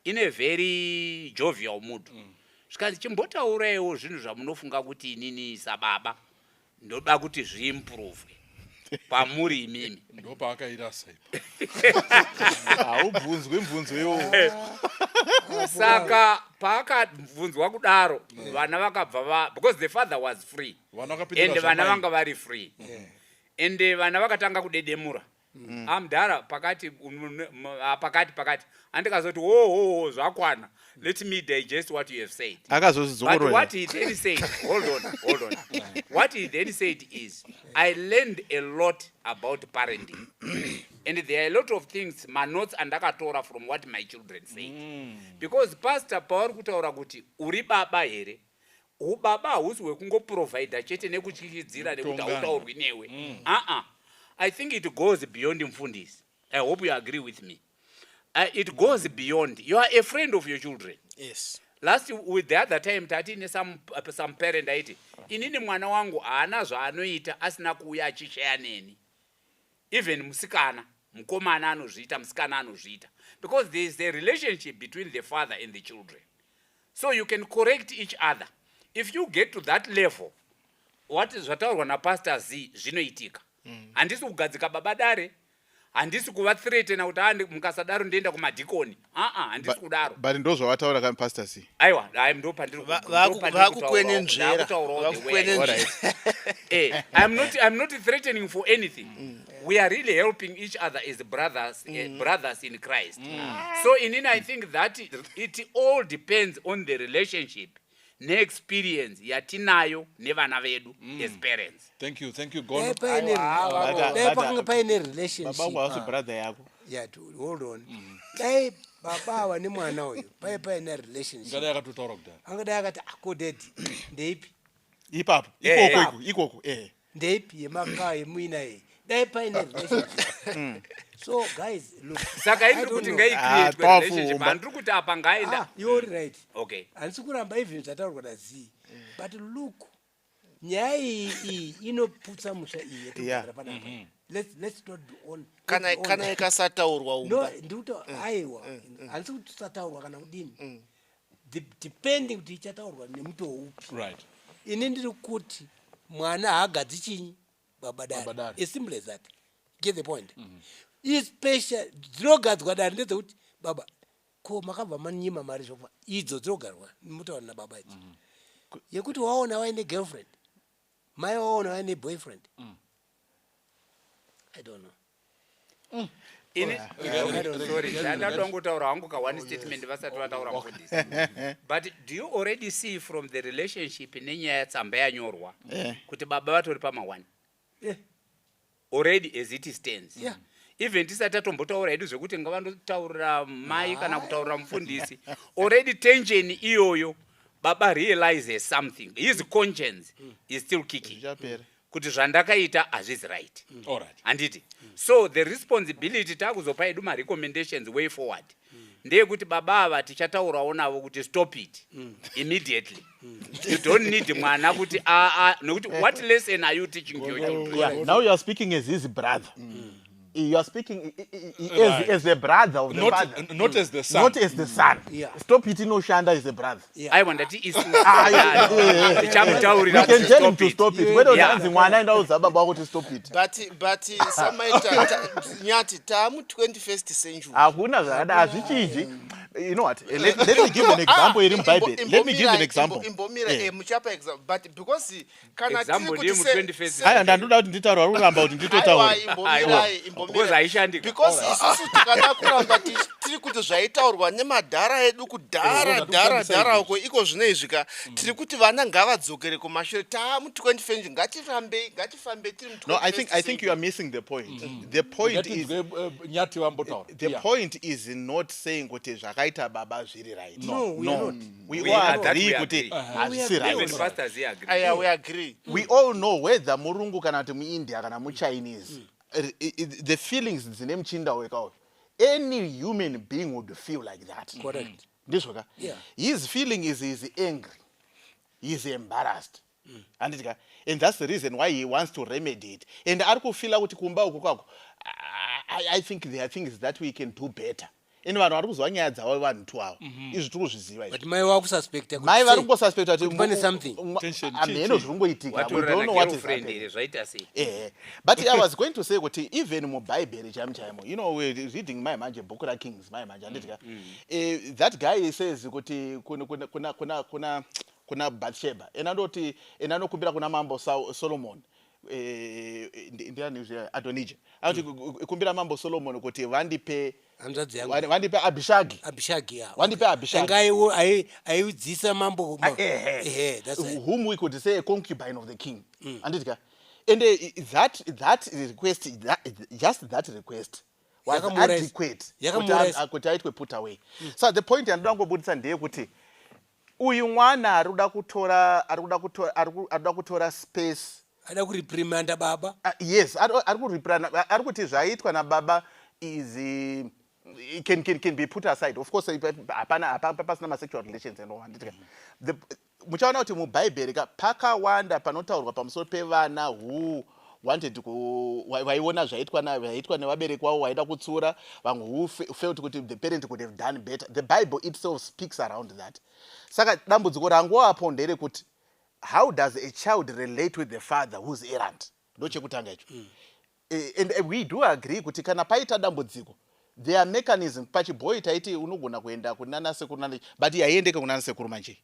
in a very jovial mood. Zvikanzi, "Chimbotauraiwo zvinhu zvamunofunga kuti inini sababa ndoda kuti zviimprove pamuri imimi." Ndopaakairasa ipo. Haubvunzwi mubvunzo iwowo. Saka paakabvunzwa kudaro, vana vakabva va, because the father was free, Vana vakapindura and vana zvamai. vanga vari free, and vana vakatanga kudedemura, "Amudhara, pakati pakati andikazoti, 'Wohoho, zvakwana. Let me digest what you have said.'" But Akazozvidzokorora. what he then said, hold on, hold on, what he then said is, "I learned a lot about parenting, and there are a lot of things, manotes andakatora from what my children said." Because pastor, pauri kutaura kuti uri baba here, ubaba hausi hwekungoprovhaidha chete nekutyikidzira nekuti Kutongana. hautaurwi newe. Uh-uh. I think it goes beyond mfundisi. I hope you agree with me. It goes beyond. You are a friend of your children. Last with the other time tatine some parent aiti, "Inini mwana wangu haana zvaanoita asina kuuya achishaya neni." Even musikana, mukomana anozviita, musikana anozviita, because there is a relationship between the father and the children, so you can correct each other if you get to that level. What zvataurwa napastor Z zvinoitika. Handisi kugadzika baba dare, handisi kuvathreatena kuti, "Ah, mukasadaro ndoenda kumadhikoni." Aa, handisi kudaro. But ndo zvavataura kani, Pastor C? Aiwa, hai, ndo pandiri Vaku- vakukwenenzvera. ndakutaurawo the way I Vakukwenenzvera. I'm not threatening for anything. We are really helping each other as brothers, brothers in Christ. So inini I think that it all depends on the relationship neexperience yatinayo nevana vedu as parents. Thank you, thank you, Dai Gono. dai pakanga paine relationship. Babangu hausi brother yako. Yeah, hold on. Dai baba ava nemwana uyu pai paine relationship, Ngadai akatotaura kudhara. angadai akati, "Ako daddy, ndeipi?" Ipapo. Ikoko, iko ikoko, eh. "Ndeipi yemakaa yemuina iyi?" Dai paine relationship. So guys, look, Saka I indiri don't kuti know. Ah, ngaicreatwe powerful, relationship. Handiri kuti apa ngaenda. Ah, you're right. Okay. Handisi kuramba even zvataurwa naZ, but look, nyaya iyi inoputsa musha iyi yetirikugara panapa. Let's not be on, let's Kana be kana honest. ikasataurwa No, umba. ndikuti aiwa, handisi kuti tisataurwa kana kudini. Depending kuti ichataurwa nemutoo upi. Ini ndiri kuti mwana haagadzi chinyi? Baba dare. Baba dare. As simple as that. Get the point? Especially dzinogadzwa dare ndedzekuti, "Baba, ko makabva manyima mari zvokufa?" Idzo dzinogarwa mutaura nababa idzi. Yekuti waona waine girlfriend, mai waona waine boyfriend, I don't know. Ini, I don't know. sorry, ndandadongotaura hangu ka one statement vasati vataura mufundisi. But do you already see from the relationship nenyaya yatsamba yanyorwa kuti baba vatori pama1 already as it stands? Even tisati tatombotaura hedu zvekuti ngavandotaurira mai kana kutaurira mufundisi, already tension iyoyo, baba realizes something, his conscience is still kicking Zvichapera. kuti zvandakaita hazvisi right. All right. Handiti? So the responsibility takuzopa edu marecommendations way forward ndeyekuti baba ava tichataurawo navo kuti stop it immediately. You don't need mwana kuti nekuti what lesson are you teaching your children? Yeah, now you are speaking as his brother. You are speaking as the brother of the Not, father. not as the son. Not as the son. Stop it inoshanda as a brother. Aiwa, ndati isu Ah, yeah. tichamutaurira We can kuti tell him stop to it. stop it. Whether hanzi mwana endaudza baba wako kuti stop it. But samaita nyati taamu 21st century. Hakuna zvakada, hazvichinji. You know what? Let me give an example iri muBhaibheri. Let me give an example. Imbomira. Muchapa example, but because kana tiri Example kuti ndiye mu 21st Haya, ndandoda kuti nditaure, vari kuramba kuti nditotaure. Aiwa, imbomirai, imbomirai. Because haishandika. Because isusu tikada kuramba tiri kuti zvaitaurwa nemadhara edu kudhara dhara dhara uko, iko zvino izvi ka, tiri kuti vana ngavadzokere kumashure. Taamu 21st, ngatifambei, ngatifambei tiri mu No, I 21st think I think you are missing the point. The point is Ngatinzwe, Nyati vambotaura. The point is not saying kuti zvakaipa. Zvakaita baba zviri right? No, we are not. We We all are- that agree we kuti agree. hazvisi We agree. right. Even pastors here agree. Aya, we agree. We all know whether murungu kana kuti muIndia kana muChinese, the feelings dzine muchinda wekauyu, any human being would feel like that. Correct. Ndizvo ka? Yeah. His feeling is he's angry, he's embarrassed, handiti ka? And that's the reason why he wants to remedy it, and ari kufeela kuti kumba uku kwako, I think there are things that we can do better, and vanhu vari kuzwa nyaya dzavo, vanhu tu avo, izvi tiri kuzviziva izvi. But mai vakususpecta kuti Mai vari sei? kungosuspecta kuti Kuti pane something. Tension, hamheno chii, zviri kungoitika. We Watorana don't know what is girlfriend happening. here, zvaita sei? Ehe, but I was going to say kuti even mubhaibheri chaimo chaimo, we're reading mai manje bhuku raKings mai manje, handiti ka? That guy says kuti kuna Bathsheba, ena ndoti ena anokumbira kuna Mambo Solomon, ndiani zviya? Adonija anoti kumbira Mambo Solomon kuti vandipe hanzvadzi yangu. Vandipe Abishagi. Abishagi, ya. Wandipe Abishagi. Anga aiudzisa mambo ehe, that's right. Whom we could say a concubine of the king, handiti ka? And that request, just that request was adequate Yakamuuraisa. kuti aitwe put away. So the point yandoda kungobudisa ndeyekuti uyu mwana ari kuda kutora space. Ada kureprimanda baba. Yes, ari kureprimanda, ari kuti zvaitwa nababa is can be put aside. Of course, hapana pasina masexual relations and all, handiti ka? Muchaona kuti mubhaibheri ka pakawanda panotaurwa pamusoro pevana who wanted vaiona zvaitwa nevabereki vavo, vaida kutsura vamwe, who felt kuti the parent could have done better. The Bible itself speaks around that. Saka dambudziko rangu apo nderekuti how does a child relate with the father who's errant? Ndo chekutanga icho. And we do agree kuti kana paita dambudziko, there are mechanism. Pachibhoi taiti unogona kuenda kunana sekuru nana, but haiendeke kunana sekuru manje,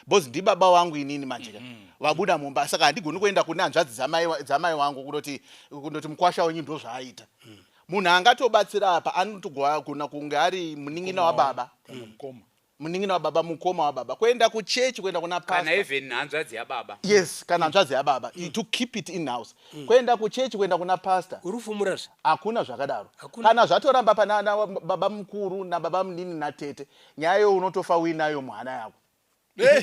because ndibaba wangu inini manje ka, vabuda mumba, saka handigoni kuenda kune hanzvadzi dzamai wangu kunoti mukwasha wenyu ndo zvaaita. Munhu angatobatsira apa anotogona kunge ari munin'ina wababa. Kana mukoma. Munin'ina wababa, mukoma wababa, kuenda kuchechi, kuenda kuna kana pastor. Even hanzvadzi yababa. Yes, kana hanzvadzi yababa, to keep it in house, kuenda kuchechi, kuenda kuna pastor. Uri kufumurazve. Hakuna zvakadaro. Hakuna. Kana zvatoramba pana na baba mukuru nababa munini natete, nyaya iyo unotofa uinayo muhana yako.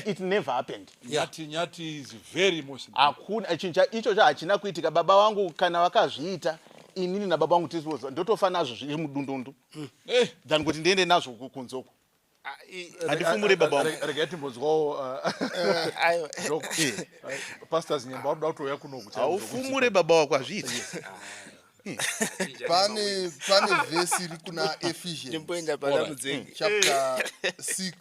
It never happened. Nyati, Nyati is very emotional. Hakuna chinhu ichocho, hachina kuitika. Baba vangu kana vakazviita, inini nababa vangu tisizo, ndotofa nazvo zviri mudundundu than kuti ndiende nazvo kunze uko. Handifumure baba vangu. Regai timbonzwawo Aiwa. Doc. Pastors Nyemba vakuda kutouya kunoku. Haufumure baba wako, hazviiti. Pane vhesi iri kuna Ephesians Ndimboenda pana Mudzeki. Chapter 6,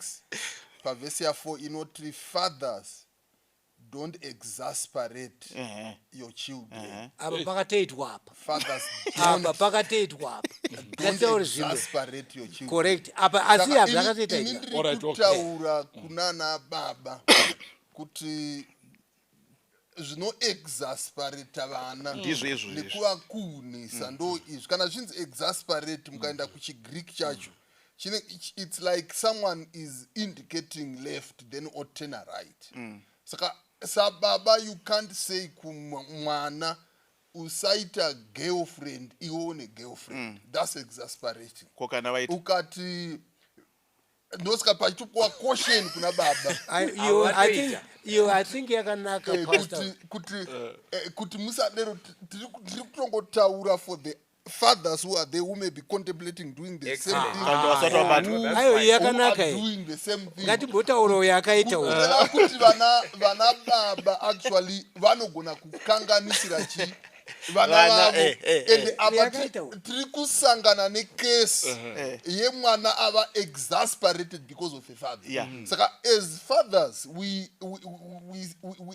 pavhesi ya4, inoti, "Fathers, don't exasperate your children." Apa pakatoitwa apa. Fathers, Apa don't, pakatoitwa apa. don't Ngataure zvimwe. exasperate your children. Correct, apa asi Saka hazvakatoita ini ita. ndiri Alright, okay. kutaura kunana baba kuti zvinoexasperata vana Ndizvo izvo izvi. nekuvakuhunisa ndo izvi. Kana zvinzi exasperate, mukaenda kuchiGreek chacho, it's like someone is indicating left, then oturna right. Saka sababa, you can't say kumwana, "Usaita girlfriend," iwe une girlfriend. That's exasperating. Ko kana vaita? Ukati, ndosaka pachitopuwa caution kuna baba. Iyo, I think, iyo I think yakanaka, Pastor. Kuti musadero. Tiri kutongotaura for the fathers who are there, who may be contemplating doing the same Excellent. thing. Kana vasati vabatwa. That's Ayo, fine. yakanaka Who are iyi. doing the same thing. Ngatimbotaurawo yakaita uyu. Kureva kuti vana baba actually vanogona kukanganisira chi vana Vana, vavo. And apa Yakaita uyu. tiri kusangana nekesi yemwana ava exasperated because of a father. Saka as fathers, we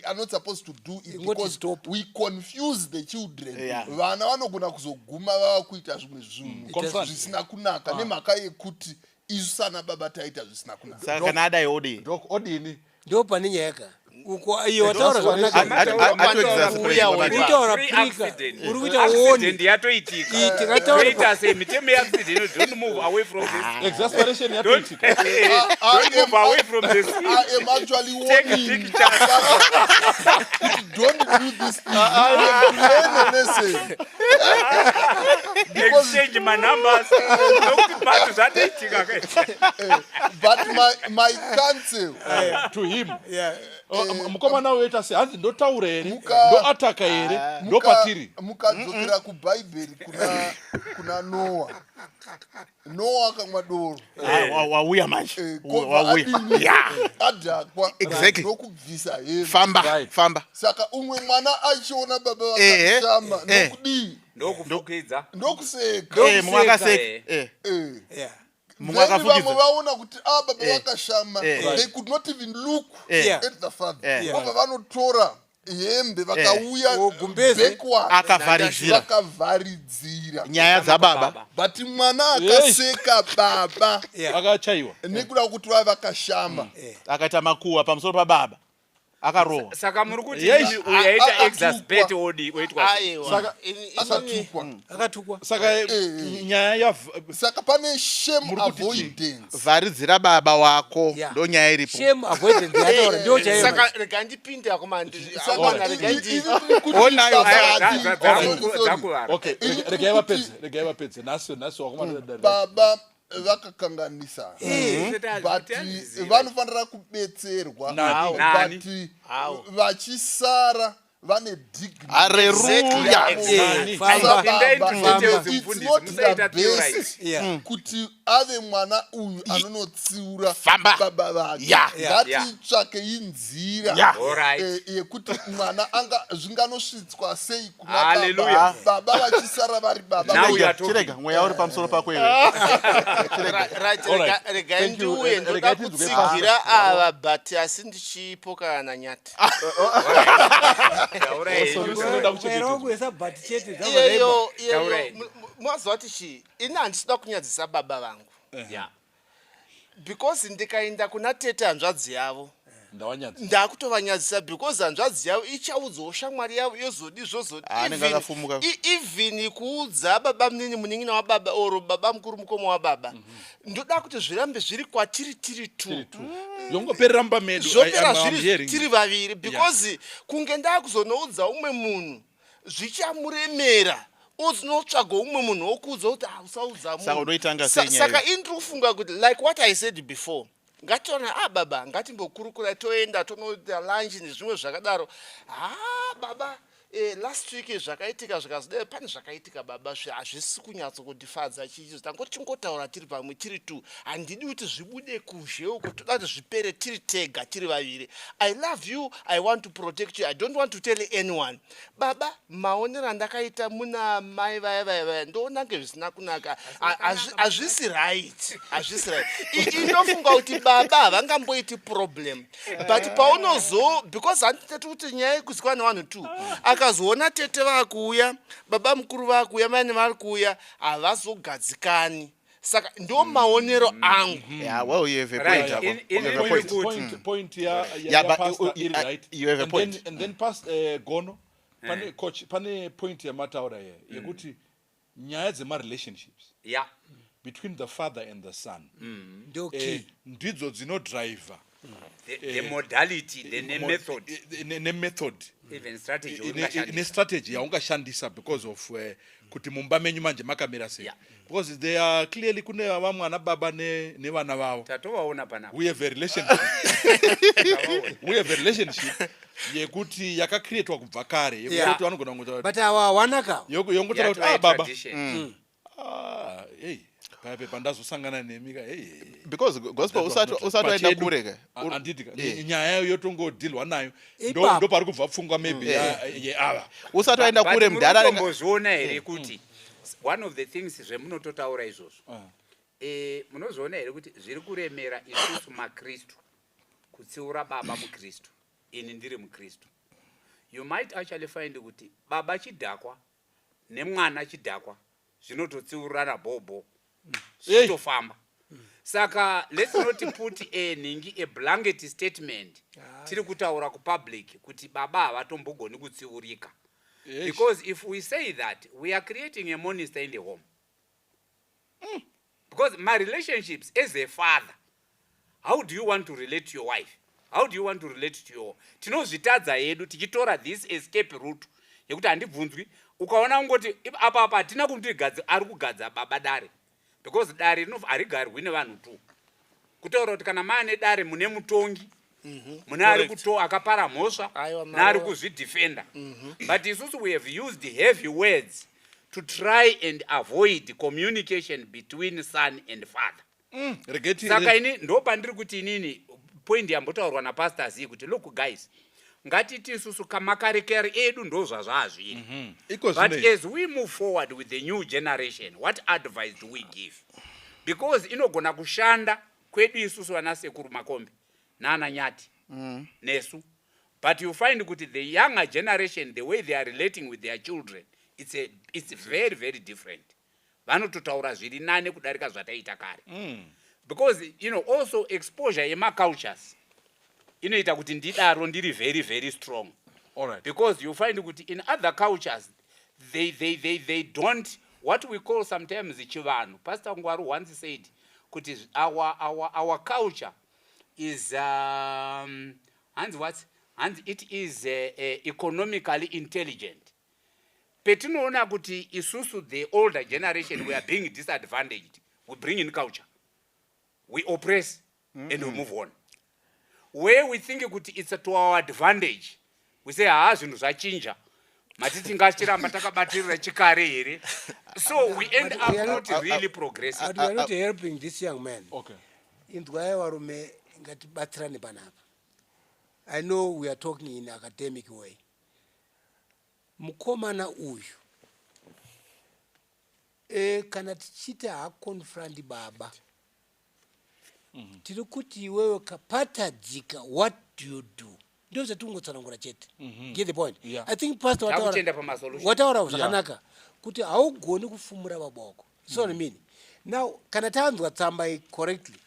are not supposed to do it Ingoti because stop. we confuse the children. Vana vanogona kuzoguma vava kuita zvimwe zvinhu Confront. zvisina kunaka nemhaka yekuti isu sana baba taita zvisina kunaka. Saka kana adai, odii? Doc, odini? Ndo pane nyaya ka uko, iyo wataura zvakanaka. Atoexasperate. Uri kutaura Free prika. accident. Uri kuita Accident warning. yatoitika. Iyi, tingataura Toita sei? Mitemo yeaccident, don't move away from this. Exasperation yatoitika. Don't move away from the scene. I am actually Take warning pictures. don't do this thing. You have to learn a lesson. Exchange manumbers nokuti but zvatoitika ka. But my counsel to him. Yeah. Oh, mukomana uyo ita sei? Hanzi ndotaura here? Ndoataka here? Ndopatiri. Mukadzokera kuBhaibheri kuna Noa, Noa akamwa doro. Ah, wauya manje. Kobva Wauya. adini? Adhakwa. Ndokubvisa hembe. Famba. Famba. Saka umwe mwana achiona baba vakashama, nokudii? Ndokufukidza. Ndokuseka. Mumwe akaseka. Mumwe Then vamwe akafukidza. vaona kuti a baba vakashama, they could not even look at the father. Vobva vanotora hembe, vakauya Oh, gumbeze. backward, Akavharidzira. vakavharidzira Nyaya dzababa. But mwana akaseka baba Akachaiwa. nekuda kuti vava vakashama. Akaita makuhwa pamusoro pababa, akarohwa. Saka muri kuti uyu Akatukwa. aita exaspert odi oitwa sei? Aiwa. Akatukwa. Akatukwa. Saka nyaya ya Saka pane shame Muri kuti chii? avoidance. Vharidzira baba wako. Ndo nyaya iripo. Shame avoidance yataura ndio chaiyo. Saka rega ndipinde akomana. Saka Rega ndi ini kuti Onayo. baba Aiwa, sorry, sorry. dzakuvara. Okay, regai vapedze, regai vapedze. Nhasi, nhasi wakomana. Baba vakakanganisa, but vanofanira kubetserwa. Nani? Nani? But How? vachisara vane dignity. Hareruya. Exactly. Famba. Pinda into Sababa, details, it's mufundisi, not the musaita theorize. best kuti ave mwana uyu anonotsiura Famba. baba vake. Ngatitsvakei nzira Alright. yekuti mwana anga zvinganosvitswa sei kuna Hallelujah. baba, baba vachisara vari baba. Now we Chirega, are talking. chirega, mweya uri pamusoro pako iwe. Right. All right. Regai Thank you. ndiuye. Ndoda Regai tinzwe kutsigira ava, but asi ndichipokana nanyati. Taurai henyu. Unoda kuchengetedzwa. Wangu wesabhati chete. Iyeyo, iyeyo. Taurai. Mazuva ati chii, ini handisida kunyadzisa baba vangu because ndikaenda kuna tete, hanzvadzi yavo, Ndawanyadza. ndakutovanyadzisa because hanzvadzi yavo ichaudzawo shamwari yavo, yozodi zvozodi. Ah, anenge akafumuka. Even kuudza baba munini, munin'ina wababa, or baba mukuru, mukoma wababa. Ndoda kuti zvirambe zviri kwatiri tiri two. Yongoperera mumba medu. Zvopera I'm zviri hearing. tiri vaviri because kunge ndakuzonoudza umwe munhu, zvichamuremera, ozinotsvaga umwe munhu wokuudza kuti, "Ah, usaudza munhu." Saka unoitanga sei nyaya? Saka ini ndiri kufunga kuti, like what I said before, ngationa, ah, baba, ngatimbokurukura, toenda tonoita lunch nezvimwe zvakadaro. Ha, baba, last week zvakaitika zvikazodai, pane zvakaitika baba, hazvisi kunyatsokundifadza. Chichi tangoti tingotaura tiri pamwe tiri two. Handidi kuti zvibude kuzhe uko, toda kuti zvipere tiri tega, tiri vaviri. I love you, I want to protect you, I don't want to tell anyone. Baba, maonero andakaita muna mai vaya vaya vaya, ndoona nge zvisina kunaka. Hazvisi right, hazvisi right. Inofunga kuti baba havangamboiti problem, but paunozo, because handiteti kuti nyaya yekuzikwa nevanhu two, akazoona tete vakuuya, baba mukuru vakuuya, maine vari kuuya, havazogadzikani. Saka ndo maonero angu. Yeah, well, you have a Right. point. In You have a point. point. Point ya ya, Yeah, ya but pastor iri right. you have a And point. Then, and then past Gono, pane coach, pane point yamataura ye yekuti nyaya dzema-relationships between the father and the son Ndo key. ndidzo dzinodriver The modality, the method, nemethod, even strategy ungashandisa. Nestrategy yaungashandisa because of kuti mumba menyu manje makamira sei. Because they are clearly, kune vamwe ana baba nevana vavo. Tatovaona panapa. We have a relationship, we have a relationship yekuti yakacreatwa kubva kare, yekuti vanogona kungotaura, But awa hawana yongotaura kuti, Yatova "Ah, baba, tradition. ah, hey, paya pandazosangana nemi ka, hey." Because gospel, usati waenda kure ka. Handiti ka, nyaya yotongodhilwa nayo. Ipapo. Ndo pari kubva pfungwa maybe yeava. Usati waenda But kure, muri mudhara kutombozviona here kuti one of the things zvemunototaura izvozvo, munozviona here kuti zviri kuremera isusu makristu kutsiura baba mukristu? Ini ndiri mukristu. You might actually find kuti baba chidhakwa nemwana chidhakwa zvinototsiurana bhobho, zvichitofamba. Saka let's not put a nhingi, a blanket statement tiri kutaura kupublic kuti baba havatombogoni kutsiurika, because if we say that, we are creating a monster in the home, because my relationships as a father, how do you want to relate to your wife? How do you want to relate to your, tinozvitadza hedu tichitora this escape route yekuti handibvunzwi. Ukaona kungoti apa apa hatina kuti ari kugadza baba dare, because dare harigarwi nevanhu two. Kutaura kuti kana maane dare mune mutongi, mune ari kuto akapara mhosva Aiwa, neari kuzvidefenda. But isusu we have used heavy words to try and avoid communication between son and father. Regeti. Saka ini ndo pandiri kuti inini point yambotaurwa napastor Z kuti, look guys, ngatiti isusu kamakarekare edu ndo zvazvazviri. Iko But zvinei as we move forward with the new generation, what advice do we give? Because inogona kushanda kwedu isusu vana sekuru Makombe nana Nyati nesu, but you find kuti the younger generation, the way they are relating with their children, it's very very different. Vanototaura zviri nane kudarika zvataita kare, because also exposure yemacultures inoita kuti ndidaro ndiri very very strong, All right. because you find kuti in other cultures they don't, what we call sometimes chivanhu. Pastor Ngwaru once said kuti our culture is hanzi what, hanzi it is economically intelligent. Petinoona kuti isusu the older generation, we are being disadvantaged, we bring in culture, we oppress and we move on. Where we think kuti it's to our advantage, we say, "Ha, zvinhu zvachinja, matiti ngachiramba takabatirira chikare here?" So we end But up we are not really progressing. But we are not helping this young man. Okay. Inzwai varume, ngatibatsirane panapa. I know we are talking in academic way. Mukomana uyu, kana tichiti haaconfronti baba, tiri kuti iwewe kapatadzika, what do you do? Ndo zvatingotsanangura chete. Get the point? Yeah. I think pastor Takuchienda pamasolution. Wataura zvakanaka kuti haugoni kufumura baboko. So mm. mean now kana tanzwa tsamba iyi correctly,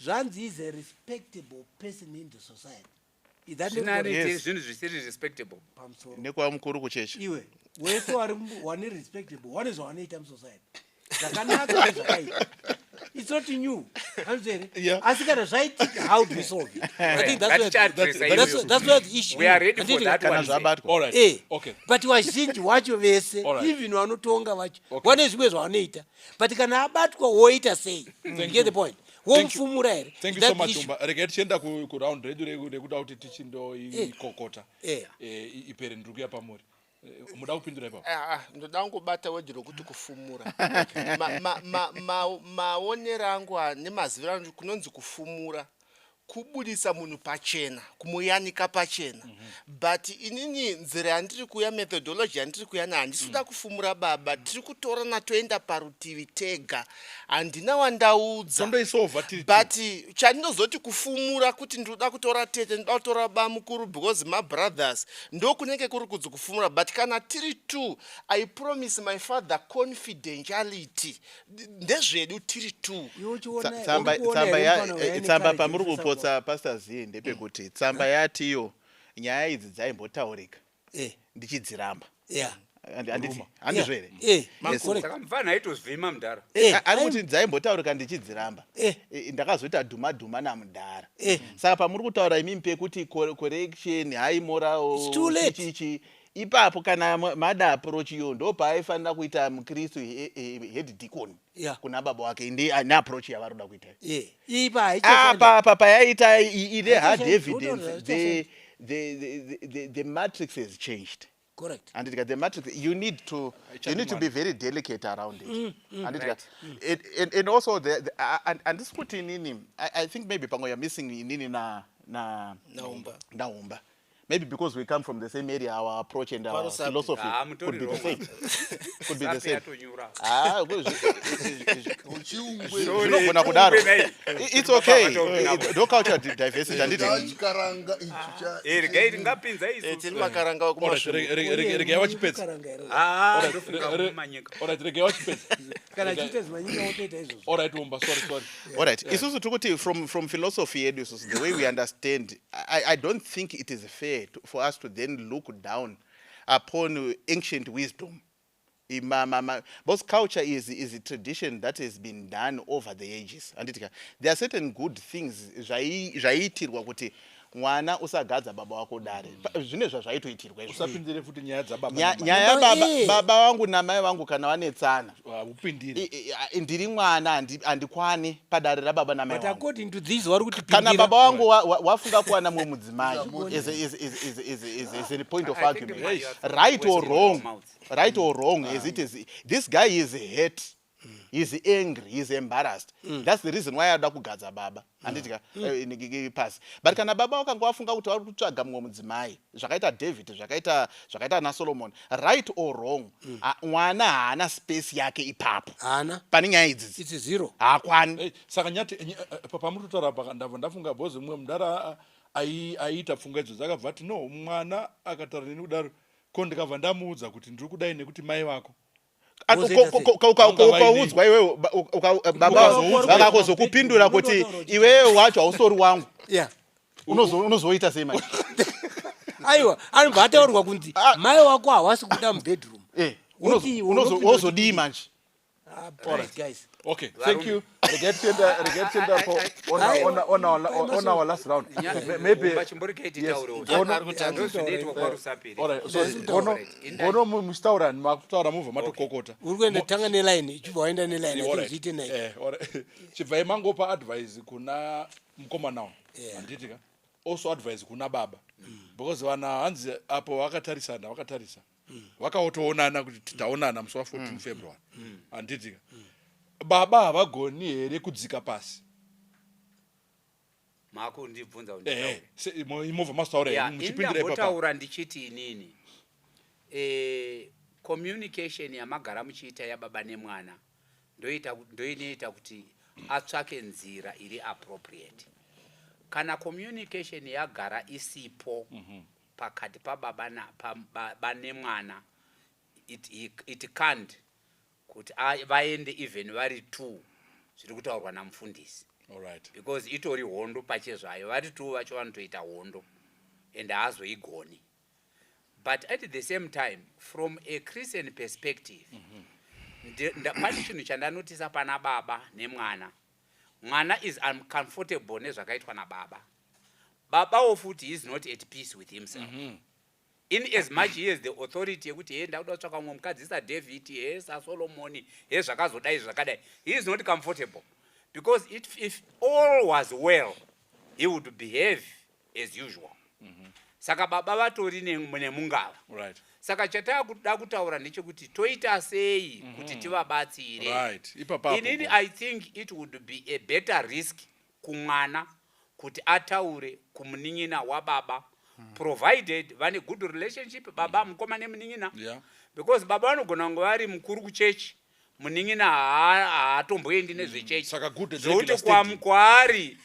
zvanzi is a respectable person in the society. Is that not Zvinani? correct? Yes. Zvinhu zvisiri respectable. Pamusoro. Nekuva mukuru kuchechi. Iwe wese wari wane respectable, wane zvawanoita musociety, zvakanaka nezvakaipa. It's not new, hanzi here? Yeah. Asi kana zvaitika, how do we solve it? I think that's where, Ngatichiaddressa iyoyo. that's where the issue We are ready for Handiti- that Kana one. zvabatwa. All right. Okay. But vazhinji vacho vese, Alright. even vanotonga vacho, vane zvimwe zvavanoita, but kana abatwa woita sei? You get the point? Womufumura here? Thank you That so much. issue. Umba, regai tichienda kuround redu rekuda kuti tichindoikokota ipere. Ndiri kuya pamuri. Muda kupindura ipapo? Ah, ah, ndoda kungobata wedhi rokuti kufumura. Maonero angu nemaziviro angu, kunonzi kufumura kubudisa munhu pachena, kumuyanika pachena. But inini nzira yandiri kuya, methodology yandiri kuya nayo, handisi kuda kufumura baba. Tiri kutorana toenda parutivi tega, handina wandaudza. Tondoisolva tiri. But chandinozoti kufumura kuti ndinoda kutora tete, ndinoda kutora bamukuru because mabrothers, ndo kunenge kuri kudzi kufumura. But kana tiri two, I promise my father confidentiality. Ndezvedu tiri two. Iwe uchiona- Tsamba uri kuona tsamba here ya mufana uyu aine tsamba courage pamuri yekuisa kupotsa, Pastor Z, ndepekuti tsamba yatiyo nyaya idzi dzaimbotaurika ndichidziramba. Handiti handizvo here? Yes. Correct. Saka mufana aitozvima mudhara. Ari kuti dzaimbotaurika ndichidziramba. Ndakazoita dhuma dhuma namudhara. Saka pamuri kutaura imimi pekuti correction, high moral, It's too late. chichi ipapo, kana mada approach iyo, ndo paaifanira kuita mukristu head deacon kuna baba wake. Neapproach yavari kuda kuita Ipa haichashanda. Apa payaita ine hard Haichashandi. evidence, Haichashandi. the matrix has changed. Correct. Handitika, the matrix, you need to be very delicate around it, handitika? And also handisi kuti inini, I think maybe pamwe you're missing inini na Naumba. Naumba, maybe because we come from the same area, our approach and our Kwarusape. philosophy Ah, mutori could be the wrong. same, could be the Sape same. yatonyura. Ah, Uchiungwe. zvinogona kudaro. Chiungwe nei? It's okay. Baba. Ndo culture diversity, handiti? Chikaranga ichi cha Regai ringapinza isu. Tiri makaranga wekumashure. Regai wachipedza. Karanga here? Ah, ndofunga mumanyika. Alright, regai wachipedza. Kana achiita zvimanyika wotoita izvozvo. Alright, Umba, sorry, sorry. Alright, isusu tiri kuti from philosophy yedu isusu, the way we understand, I don't think it is fair for us to then look down upon ancient wisdom. Because culture is a tradition that has been done over the ages, handitika? There are certain good things zvaiitirwa kuti Mwana, usagadza baba wako dare. Zvine zvazvaitoitirwa izvo. Usapindire futi nyaya dzababa. Nyaya Baba, yababa baba vangu namai vangu kana vanetsana, Upindire. Ndiri mwana, handikwani padare rababa namai But vangu. according to this, vari kuti Kana pindira. baba vangu wafunga kuwana mumwe mudzimai, is a point of I think argument, you are right or wasting wrong. our mouths. Right or wrong, as it is, this guy is hurt, he's angry, he's embarrassed. That's the reason why ada kugadza baba, handiti ka? Pasi. But kana baba wakanga wafunga kuti vari kutsvaga mumwe mudzimai, zvakaita David, zvakaita naSolomon, right or wrong, mwana haana space yake ipapo Haana. pane nyaya idzidzi. It's zero. Haakwani. Hey, saka nyati pamuri kutaura apa, ndabva ndafunga bhozi mumwe mudara aiita pfungwa idzo dzakabva ati, "No, mwana akataura neni kudaro, ko ndikabva ndamuudza kuti ndiri kudai nekuti mai vako?" Wozoita sei? Ukaudzwa iwewe, baba Ukazoudzwa. vakakozokupindura kuti iwewe wacho hausori wangu, unozoita sei manje? Aiwa, anobva ataurwa kunzi mai wako hawasi kuda mubedroom. Woti unopinda Wozodii manje? Ah, please, guys. Okay, thank you. Regai tienda po on our last round. Maybe Chimborekai Yes. titaurewo. Ndozvinoitwa kwaRusapiri. Alright, so gono gono muchitaura, makutaura, mubva matokokota. Uri kuenda tanga nelaini, ichibva waenda nelaini. Alright. Achizviite nai. Alright. Chibvai mangopa advice kuna mukomana uyu, handiti ka? Also advice kuna baba, because vana hanzi apo vakatarisana, vakatarisa, vakaotoonana kuti taonana musi wa14 February, handiti ka? Baba havagoni here kudzika pasi? Makundibvunza. Movha mazotaura muchipindira ipapa. Ndambotaura ndichiti inini communication yamagara muchiita yababa nemwana ndoinoita kuti atsvake nzira iri appropriate. Kana communication yagara isipo pakati pababa baba nemwana, it can't kuti vaende even vari two, zviri kutaurwa namufundisi, because itori hondo pachezvayo. Vari two vacho vanotoita hondo and haazoigoni. But at the same time, from a Christian perspective, pane chinhu chandanotisa pana baba nemwana. Mwana is uncomfortable nezvakaitwa nababa. Babawo futi is not at peace with himself, in as much he has the authority yekuti, "He, ndakuda kutsvaka mumwe mukadzi saDavid, he, saSolomoni, he, zvakazodai, zvakadai." He is not comfortable because if all was well, he would behave as usual. Saka baba vatori nemungava. Saka chataakuda kutaura ndechekuti toita sei kuti tivabatsire. Ipapapo. Inini I think it would be a better risk kumwana kuti ataure kumunin'ina wababa, provided vane good relationship, baba, mukoma nemunin'ina, because baba vanogona kunge vari mukuru kuchechi, munin'ina haatomboendi nezvechechi. Saka good and Zvokuti regular standing. kwaari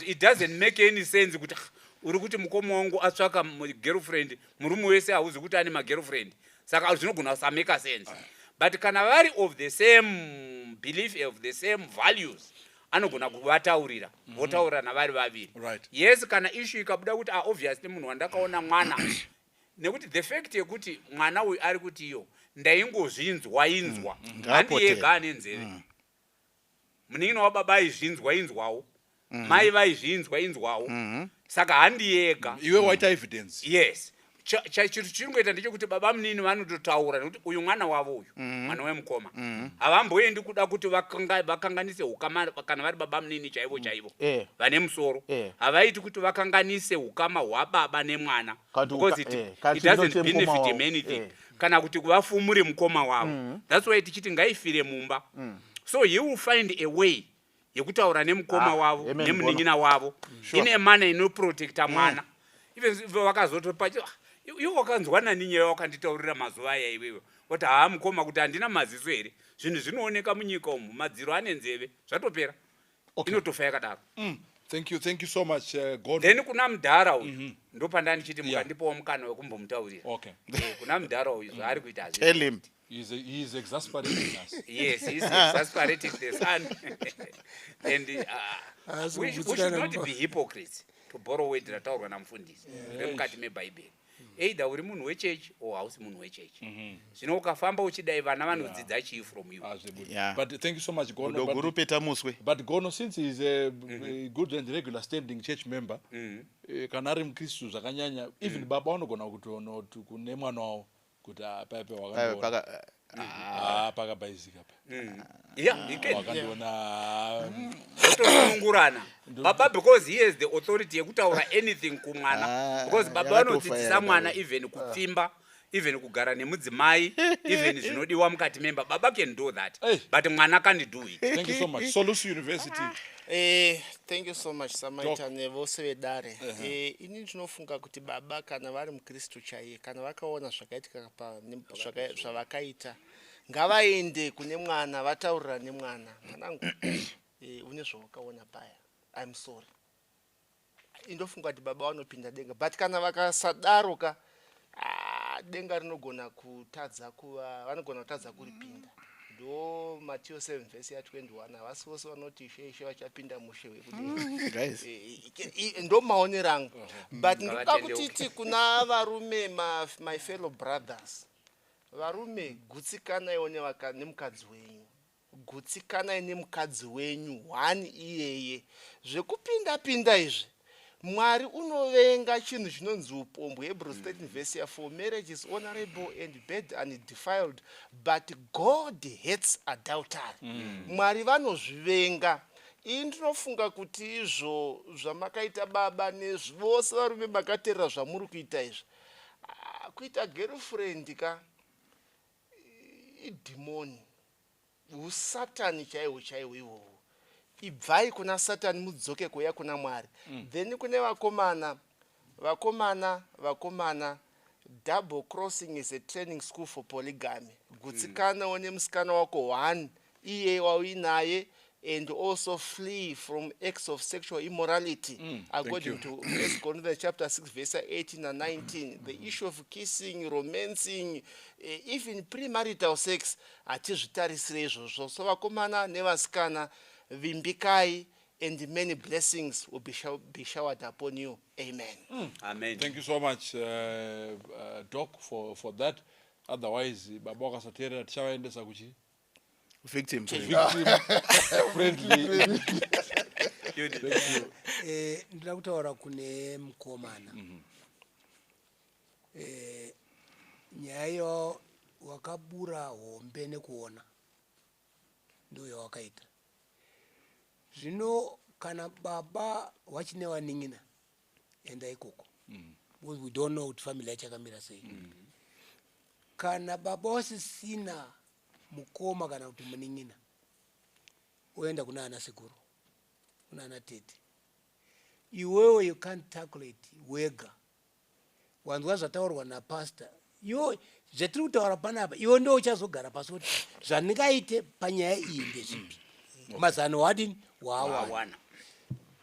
it doesn't make any sense kuti, "Ah, uri kuti mukoma wangu atsvaka girlfriend, murume wese hauzi kuti ane magirlfriend." Saka zvinogona kusamake sense. But kana vari of the same belief, of the same values, anogona kuvataurira, votaurirana vari vaviri. Yes, kana issue ikabuda kuti, ah, obviously munhu wandakaona mwana, nekuti the fact yekuti mwana uyu ari kuti iyo ndaingozvinzwa inzwa, handi Ngaapotera. yega ane nzeve. Munin'ina wababa aizvinzwa inzwawo, mai vaizvinzwa inzwawo, saka handi yega. Iwe waita evidence. Yes. Chinhu chingoita ndechekuti baba munini vanototaura, nekuti uyu mwana wavo, uyu mwana wemukoma. Havamboendi kuda kuti vakanganise ukama kana vari baba munini chaivo chaivo vane musoro. Havaiti kuti vakanganise ukama hwababa nemwana, because it doesn't benefit him anything, kana kuti kuvafumure mukoma wavo. That's why tichiti ngaifire mumba. So he will find a way yekutaura nemukoma wavo amen, nemunin'ina wavo in a manner inoprotecta mwana. Even if vakazotopa, "Iwe wakanzwa nani nyaya wakanditaurira mazuva aya iwewe?" Kuti, "Haa, mukoma, kuti handina maziso here? Zvinhu zvinooneka munyika umu, madziro ane nzeve." Zvatopera. Inotofa yakadaro. Thank you, thank you so much, God. Then kuna mudhara uyu, ndopanda ndichiti mukandipawo mukana wekumbomutaurira. Kuna mudhara uyu, zvaari kuita hazvi Tell him. He is exasperating us. Yes, he's exasperating the son and Haasi we should kugutsikana not mumba. be hypocrites, to borrow word rataurwa namufundisi remukati mebhaibheri. Either uri munhu wechechi or hausi munhu wechechi. Zvino ukafamba uchidai, vana vanodzidza chii from you? Hazvibudi. Yeah. But thank you so much, Gono. Gudo guru peta muswe. But Gono, since he's a good and regular standing church member, kana ari mukristu zvakanyanya, even baba vanogona kutonoti kune mwana wavo kuti, "Ah, paipe Paive wakandiona paka Ah, pakabhaizika pa." Yeah, you can. Wakandiona. Otosunungurana baba because he has the authority yekutaura anything kumwana, Ah, because baba yakatofa vanodzidzisa yaka- mwana, even kupfimba, even kugara nemudzimai, even zvinodiwa mukati memba. Baba can do that, Hey. but mwana can't do it. Thank you so much, Solusi University. Thank you so much, samaita nevose vedare. Ini ndinofunga kuti baba, kana vari mukristu chaiye, kana vakaona zvakaitika zvavakaita, ngavaende kune mwana, vataurira nemwana, "Mwanangu, une zvawakaona paya, I'm sorry." Indofunga kuti baba vanopinda denga, but kana vakasadaro ka, ah, denga rinogona kutadza kuva, vanogona kutadza kuripinda. Ndo Mateo 7 vhesi ya21, havasi vose vanoti, 'Ishe, Ishe,' vachapinda mushe wekudenga." Guys. Ndo maonero angu, but ndinoda Ngavatendeuke. kutiti kuna varume, my fellow brothers, varume, gutsikanaiwo nemukadzi wenyu, gutsikanai nemukadzi wenyu one iyeye. Zvekupinda pinda izvi, Mwari unovenga chinhu chinonzi upombwe. Hebrews 13 verse ya4, "Marriage is honorable and bed undefiled, but God hates adultery." Mwari vanozvivenga. Ini ndinofunga kuti izvo zvamakaita baba, nezvose varume makateerera zvamuri kuita izvi, ah, kuita girlfriend ka idhimoni, usatani chaihwo chaihwo ihwohwo. Ibvai kuna Satani, mudzoke kuuya kuna Mwari. Then kune vakomana, vakomana, vakomana, double crossing is a training school for polygamy. Gutsikanawo nemusikana wako one iye wauinaye, and also flee from acts of sexual immorality, according to First Corinthians chapter 6 verse 18 and 19. The issue of kissing, romancing, even premarital sex, hatizvitarisire izvozvo. So vakomana nevasikana, vimbikai, and many blessings will be showered upon you. Amen. Amen. Thank you so much, Doc, for that. Otherwise, baba wakasateerera, tichavaendesa kuchi Victim. Victim friendly. Thank you. Ndoda kutaura kune mukomana. Nyaya iyo wakabura hombe nekuona ndo yawakaita. Zvino kana baba wachine vanin'ina, enda ikoko, because we don't know kuti family yacho yakamira sei. Kana baba wasisina mukoma kana kuti munin'ina, oenda kuna ana sekuru, kuna ana tete. Iwewe you can't tackle it wega. Wanzwa zvataurwa napastor, iwo zvatiri kutaura panapa, iwe ndo uchazogara pasi kuti zvandingaite panyaya iyi ndezvipi, mazano wadini waawana. Wawana.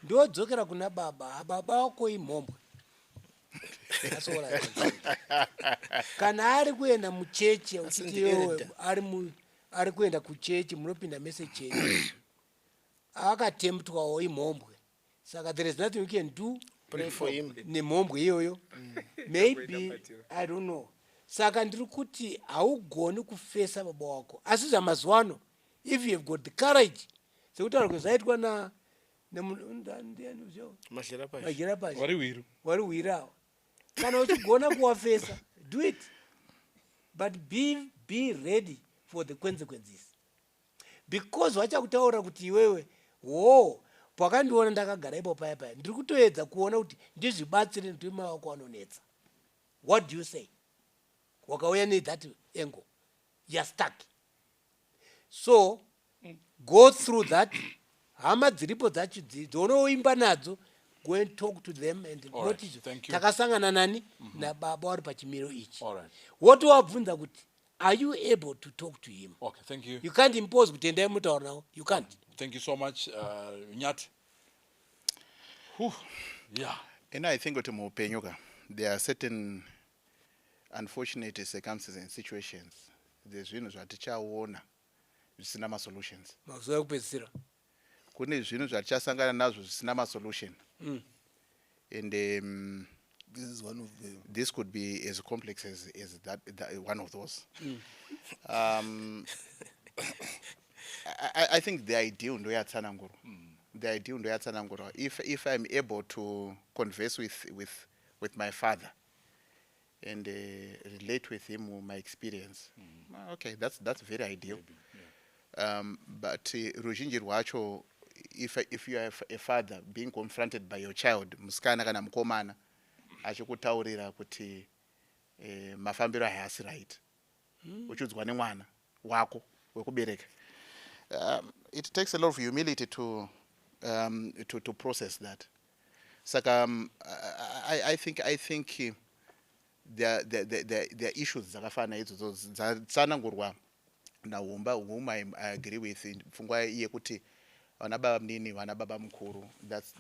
Ndodzokera kuna baba. Baba wako imhombwe. That's all I can say. Kana ari kuenda muchechi, Asi uchiti iwewe ndi-elder. ari kuenda kuchechi, munopinda mese chechi, akatemptwawo, imhombwe. Saka there is nothing you can do. Pray for him. Nemhombwe iyoyo, maybe, I don't know. Saka ndiri kuti haugoni kufesa baba wako, asi zvamazuva ano, if you have got the courage, sekutaura kwezvaitwa na ndiani uyo? Madlera pashi. Madlera pashi. Vari hwiru. Vari hwirawo. Kana uchigona kuwafesa, do it, but be ready for the consequences, because vachakutaura kuti iwewe wo pakandiona ndakagara ipo paya paya, ndiri kutoedza kuona kuti ndizvibatsire nekuti mai wako anonetsa. What do you say? Wakauya nethat angle, you are stuck. So go through that. Hama dziripo dzacho dzaunoimba nadzo, go and talk to them and All right, notice, thank you. takasangana nani nababa vari pachimiro ichi. All right. Wotovabvunza kuti are you able to talk to him? Okay, thank you. You can't impose kuti endai mutaura navo, you can't. Thank you so much, Nyat. Whew. Yeah. And I think kuti muupenyu ka, there are certain unfortunate circumstances and situations dzezvinhu zvatichaona zvisina masolutions. Mazuva ekupedzisira. Kune zvinhu zvatichasangana nazvo zvisina masolution. And This is one of the This could be as complex as that one of those. I think the ideal ndoyatsanangurwa. The ideal ndoyatsanangurwa. If I'm able to converse with my father and relate with him my experience, okay, that's very ideal. Maybe, yeah. But ruzhinji rwacho, if you are a father being confronted by your child, musikana kana mukomana, achikutaurira kuti mafambiro haasi right, uchiudzwa nemwana wako wekubereka, it takes a lot of humility to process that. Saka I think there are issues dzakafanana idzodzo dzatsanangurwa naHumba, whom I agree with in pfungwa yekuti vana baba munini, vana baba mukuru,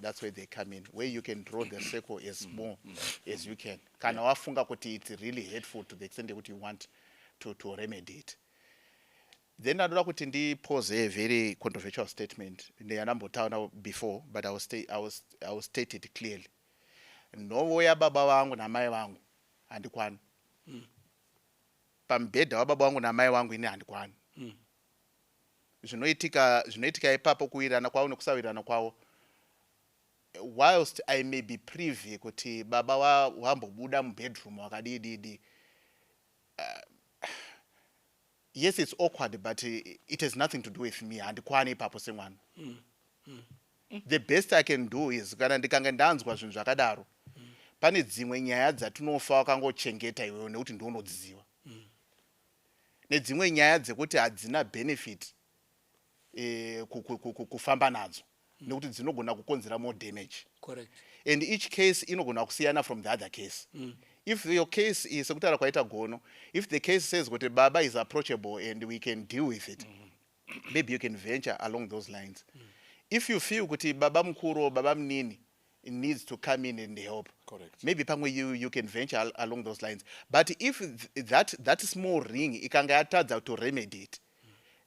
that's where they come in, where you can draw the circle as small as you can, kana wafunga kuti it's really hurtful to the extent yekuti you want to remedy it. Then ndoda kuti ndipose a very controversial statement ndeyandambotaura before, but I will state it clearly. Nhovo yababa vangu namai vangu handikwani. Pamubhedha wababa vangu namai vangu ini handikwani. Zvinoitika ipapo, kuwirirana kwavo nekusawirirana kwavo, whilst I may be privy kuti baba wambobuda mubedroom wakadii didi, yes, it's awkward, but it has nothing to do with me. Handikwani ipapo semwana. The best I can do is, kana ndikange ndanzwa zvinhu zvakadaro, pane dzimwe nyaya dzatinofa wakangochengeta iwewe nekuti ndounodziziva, nedzimwe nyaya dzekuti hadzina benefit kufamba nadzo nekuti dzinogona kukonzera more damage. Correct. And each case inogona kusiyana from the other case. If your case is, sekutaura kwaita Gono, if the case says kuti baba is approachable and we can deal with it, maybe you can venture along those lines. If you feel kuti baba mukuru or baba munini needs to come in and help, Correct. maybe pamwe you can venture along those lines. But if that small ring ikanga yatadza to remedy it,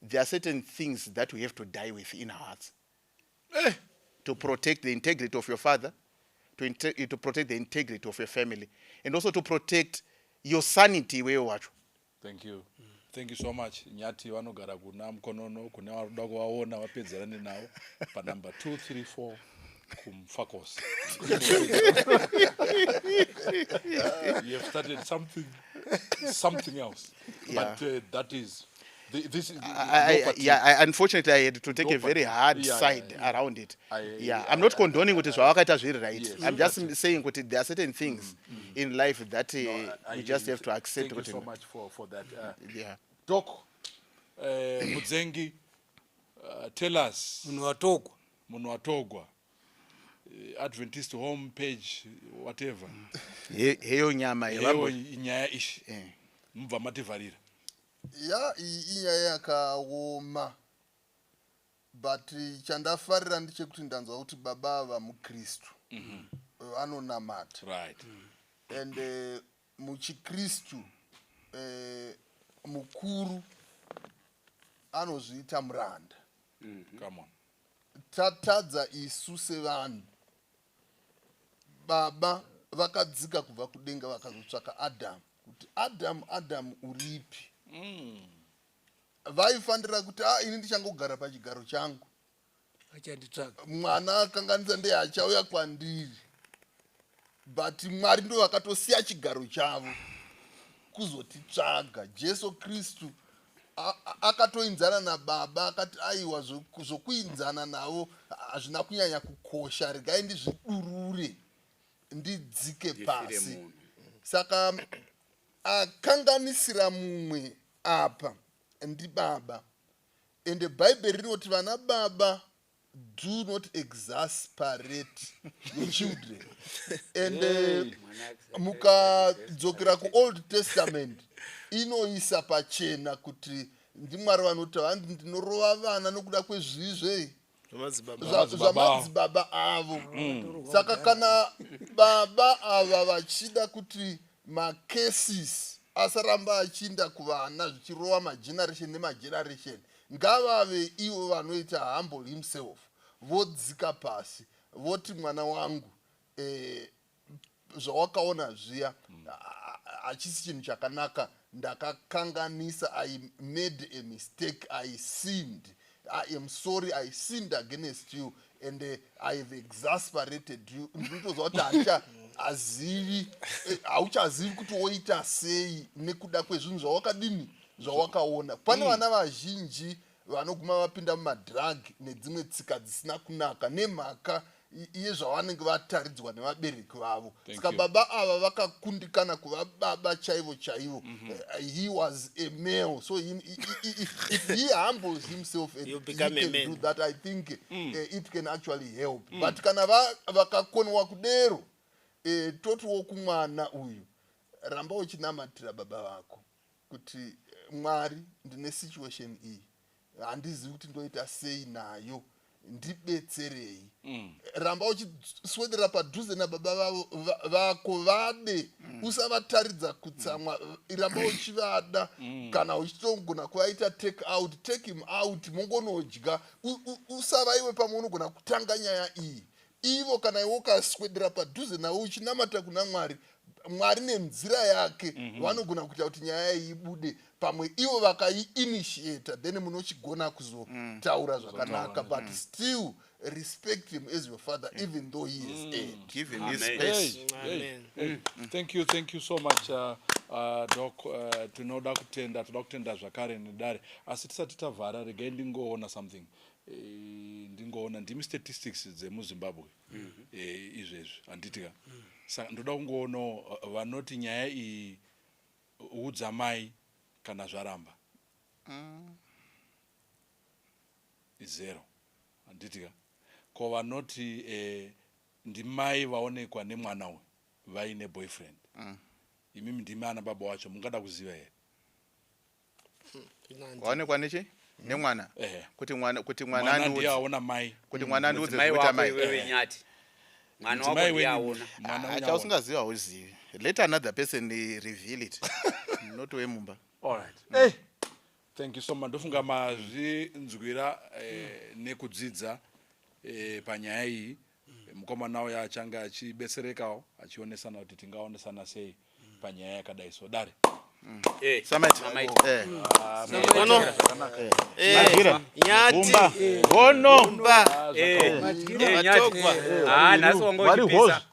there are certain things that we have to die with in our hearts to protect the integrity of your father, to protect the integrity of your family, and also to protect your sanity iwewe wacho. Thank you, thank you so much. Nyati vanogara kuna Mukonono. Kune varoda kuvaona, vapedzerane navo panumber 234 kuMufakose. You have started something else, but that is this is no Yeah, unfortunately I had to take No a very party. Hard side around it. Yeah, I'm not condoning kuti zvavakaita zviri right. I'm just saying kuti there are certain things in life that No, I you just hear have to accept Thank you kuti so much for that. Doc Mudzengi, tell us. Munhu watogwa. Munhu watogwa, Adventist home page, whatever. Heyo nyama Heyo nyaya ishi. Mubva mativharira. Ya, iyi inyaya yakaoma, but chandafarira ndechekuti ndanzwa kuti baba ava mukristu, vanonamata. And muchikristu, mukuru anozviita muranda. Come on. Tatadza isu sevanhu. Baba vakadzika kubva kudenga vakazotsvaka Adhamu kuti, "Adhamu, Adhamu, uripi?" Vaifanira kuti, "A, ini ndichangogara pachigaro changu." Achanditsvaga. Mwana akanganisa ndeye achauya kwandiri, but Mwari ndo vakatosiya chigaro chavo kuzotitsvaga. Jesu Kristu akatoinzana nababa, akati, "Aiwa, zvokuinzana navo hazvina kunyanya kukosha, regai ndizvidurure, ndidzike Ndifire pasi." munhu. Saka akanganisira mumwe apa ndibaba, ende Bhaibheri rinoti vana baba, do not exasperate your children. And mukadzokera kuOld Testament, inoisa pachena kuti ndiMwari vanoti, "Hanzi ndinorova vana nokuda kwezvivi zvei?" Zvamadzibaba. Zvamadzibaba. Zvamadzibaba avo. Saka kana baba ava vachida kuti macases asaramba achiinda kuvana, zvichirova mageneration nemageneration, ngavave ivo vanoita humble himself, vodzika pasi, voti, "Mwana wangu, Zvawakaona zviya hachisi chinhu chakanaka. Ndakakanganisa, I made a mistake, I sinned, I am sorry, I sinned against you and I have exasperated you. Ndinotoziva kuti hacha azivi, hauchazivi kuti woita sei nekuda kwezvinhu zvawakadini, zvawakaona. Pane vana vazhinji vanoguma vapinda mumadrug nedzimwe tsika dzisina kunaka nemhaka yezvavanenge vataridzwa nevabereki vavo. Thank Saka you. baba ava vakakundikana kuva baba chaivo chaivo. He was a male, so if he humbles himself and You become he a can man. do that, I think it can actually help. But kana vakakonwa kudero, totiwo kumwana uyu, ramba uchinamatira baba vako kuti Mwari, ndine situation iyi, handizivi kuti ndoita sei nayo, ndibetserei. Ramba uchiswedera padhuze nababa vako, vade, usavataridza kutsamwa, ramba uchivada. Kana uchitogona kuvaita take out, take him out, mongonodya. Usava iwe pamwe unogona kutanga nyaya iyi. Ivo kana iwe ukaswedera padhuze navo uchinamata kuna Mwari, Mwari nenzira yake vanogona kuita kuti nyaya iyi ibude. Pamwe ivo vakaiinitiata, then munochigona kuzotaura zvakanaka. But still respect him as your father, even though he is erred. Give him his Amen. space. Hey, Amen. hey. Thank you, thank you so much, Doc. Tinoda kutenda, toda kutenda zvakare nedare. Asi tisati tavhara, regai ndingoona something. Ndingoona ndimi statistics dzemuZimbabwe izvezvi, handiti ka? Saka ndoda kungoonawo vanoti nyaya iyi, udza mai kana zvaramba, zero, handiti ka? Ko vanoti ndimai vaonekwa nemwana uyu vaine boyfriend? Imimi ndimi ana baba wacho, mungada kuziva here? Waonekwa nechi nemwana? Ehe. Kuti mwana Mwana ndiye andiudze aona mai. Kuti mwana andiudze Mudzimai zvekuita wako mai. iwewe Nyati, mwana wako Mudzimai ndiye wenyu, aona. mwana wenyu aona. Chausingazivi hauzivi. Let another person reveal it, not wemumba. Alright. Hey. Thank you so much. Ndofunga mazvinzwira nekudzidza panyaya iyi. Mukomana uyo achange achibetserekawo, achionesana kuti tingaonesana sei panyaya yakadai. So dare. Samaiti. Mamaiti. Gono. Magira. Nyati. Gumba. Gono. Gumba. Nyati. Vatogwa. Ah, nhasi wanga Vari uchipisa.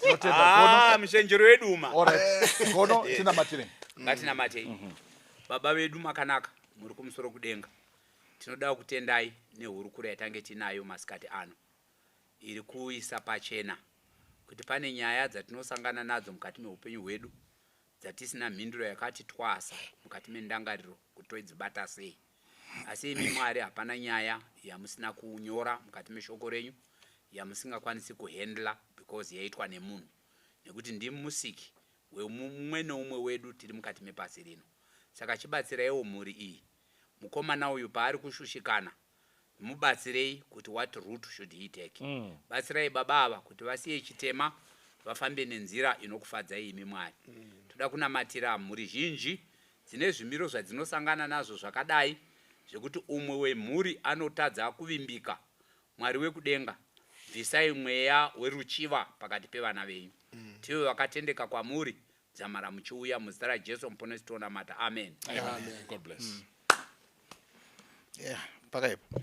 Tinotenda. Ah, mushenjero weduma. Alright. Gono, tinamatire. Ngatinamatei. Baba vedu makanaka muri kumusoro kudenga, tinoda kutendai nehurukuro yatange tinayo masikati ano, iri kuisa pachena kuti pane nyaya dzatinosangana nadzo mukati meupenyu hwedu dzatisina mhinduro yakati twasa mukati mendangariro kuti toidzibata sei. Asi imi Mwari, hapana nyaya yamusina kunyora mukati meshoko renyu yamusingakwanisi kuhandla because yaitwa nemunhu, nekuti ndimi musiki wemumwe neumwe wedu tiri mukati mepasi rino. Saka chibatsiraiwo mhuri iyi. Mukomana uyu paari kushushikana, mubatsirei kuti what route should he take. Batsirai baba ava kuti vasiye chitema, vafambe nenzira inokufadzai imi Mwari. Toda kunamatira mhuri zhinji dzine zvimiro zvadzinosangana nazvo zvakadai, zvekuti umwe wemhuri anotadza kuvimbika. Mwari wekudenga, bvisai mweya weruchiva pakati pevana venyu, tive vakatendeka kwamuri dzamara muchiuya. Muzita raJesu Muponesi tonamata, amen. Amen. God bless. Yeah, pakaipa.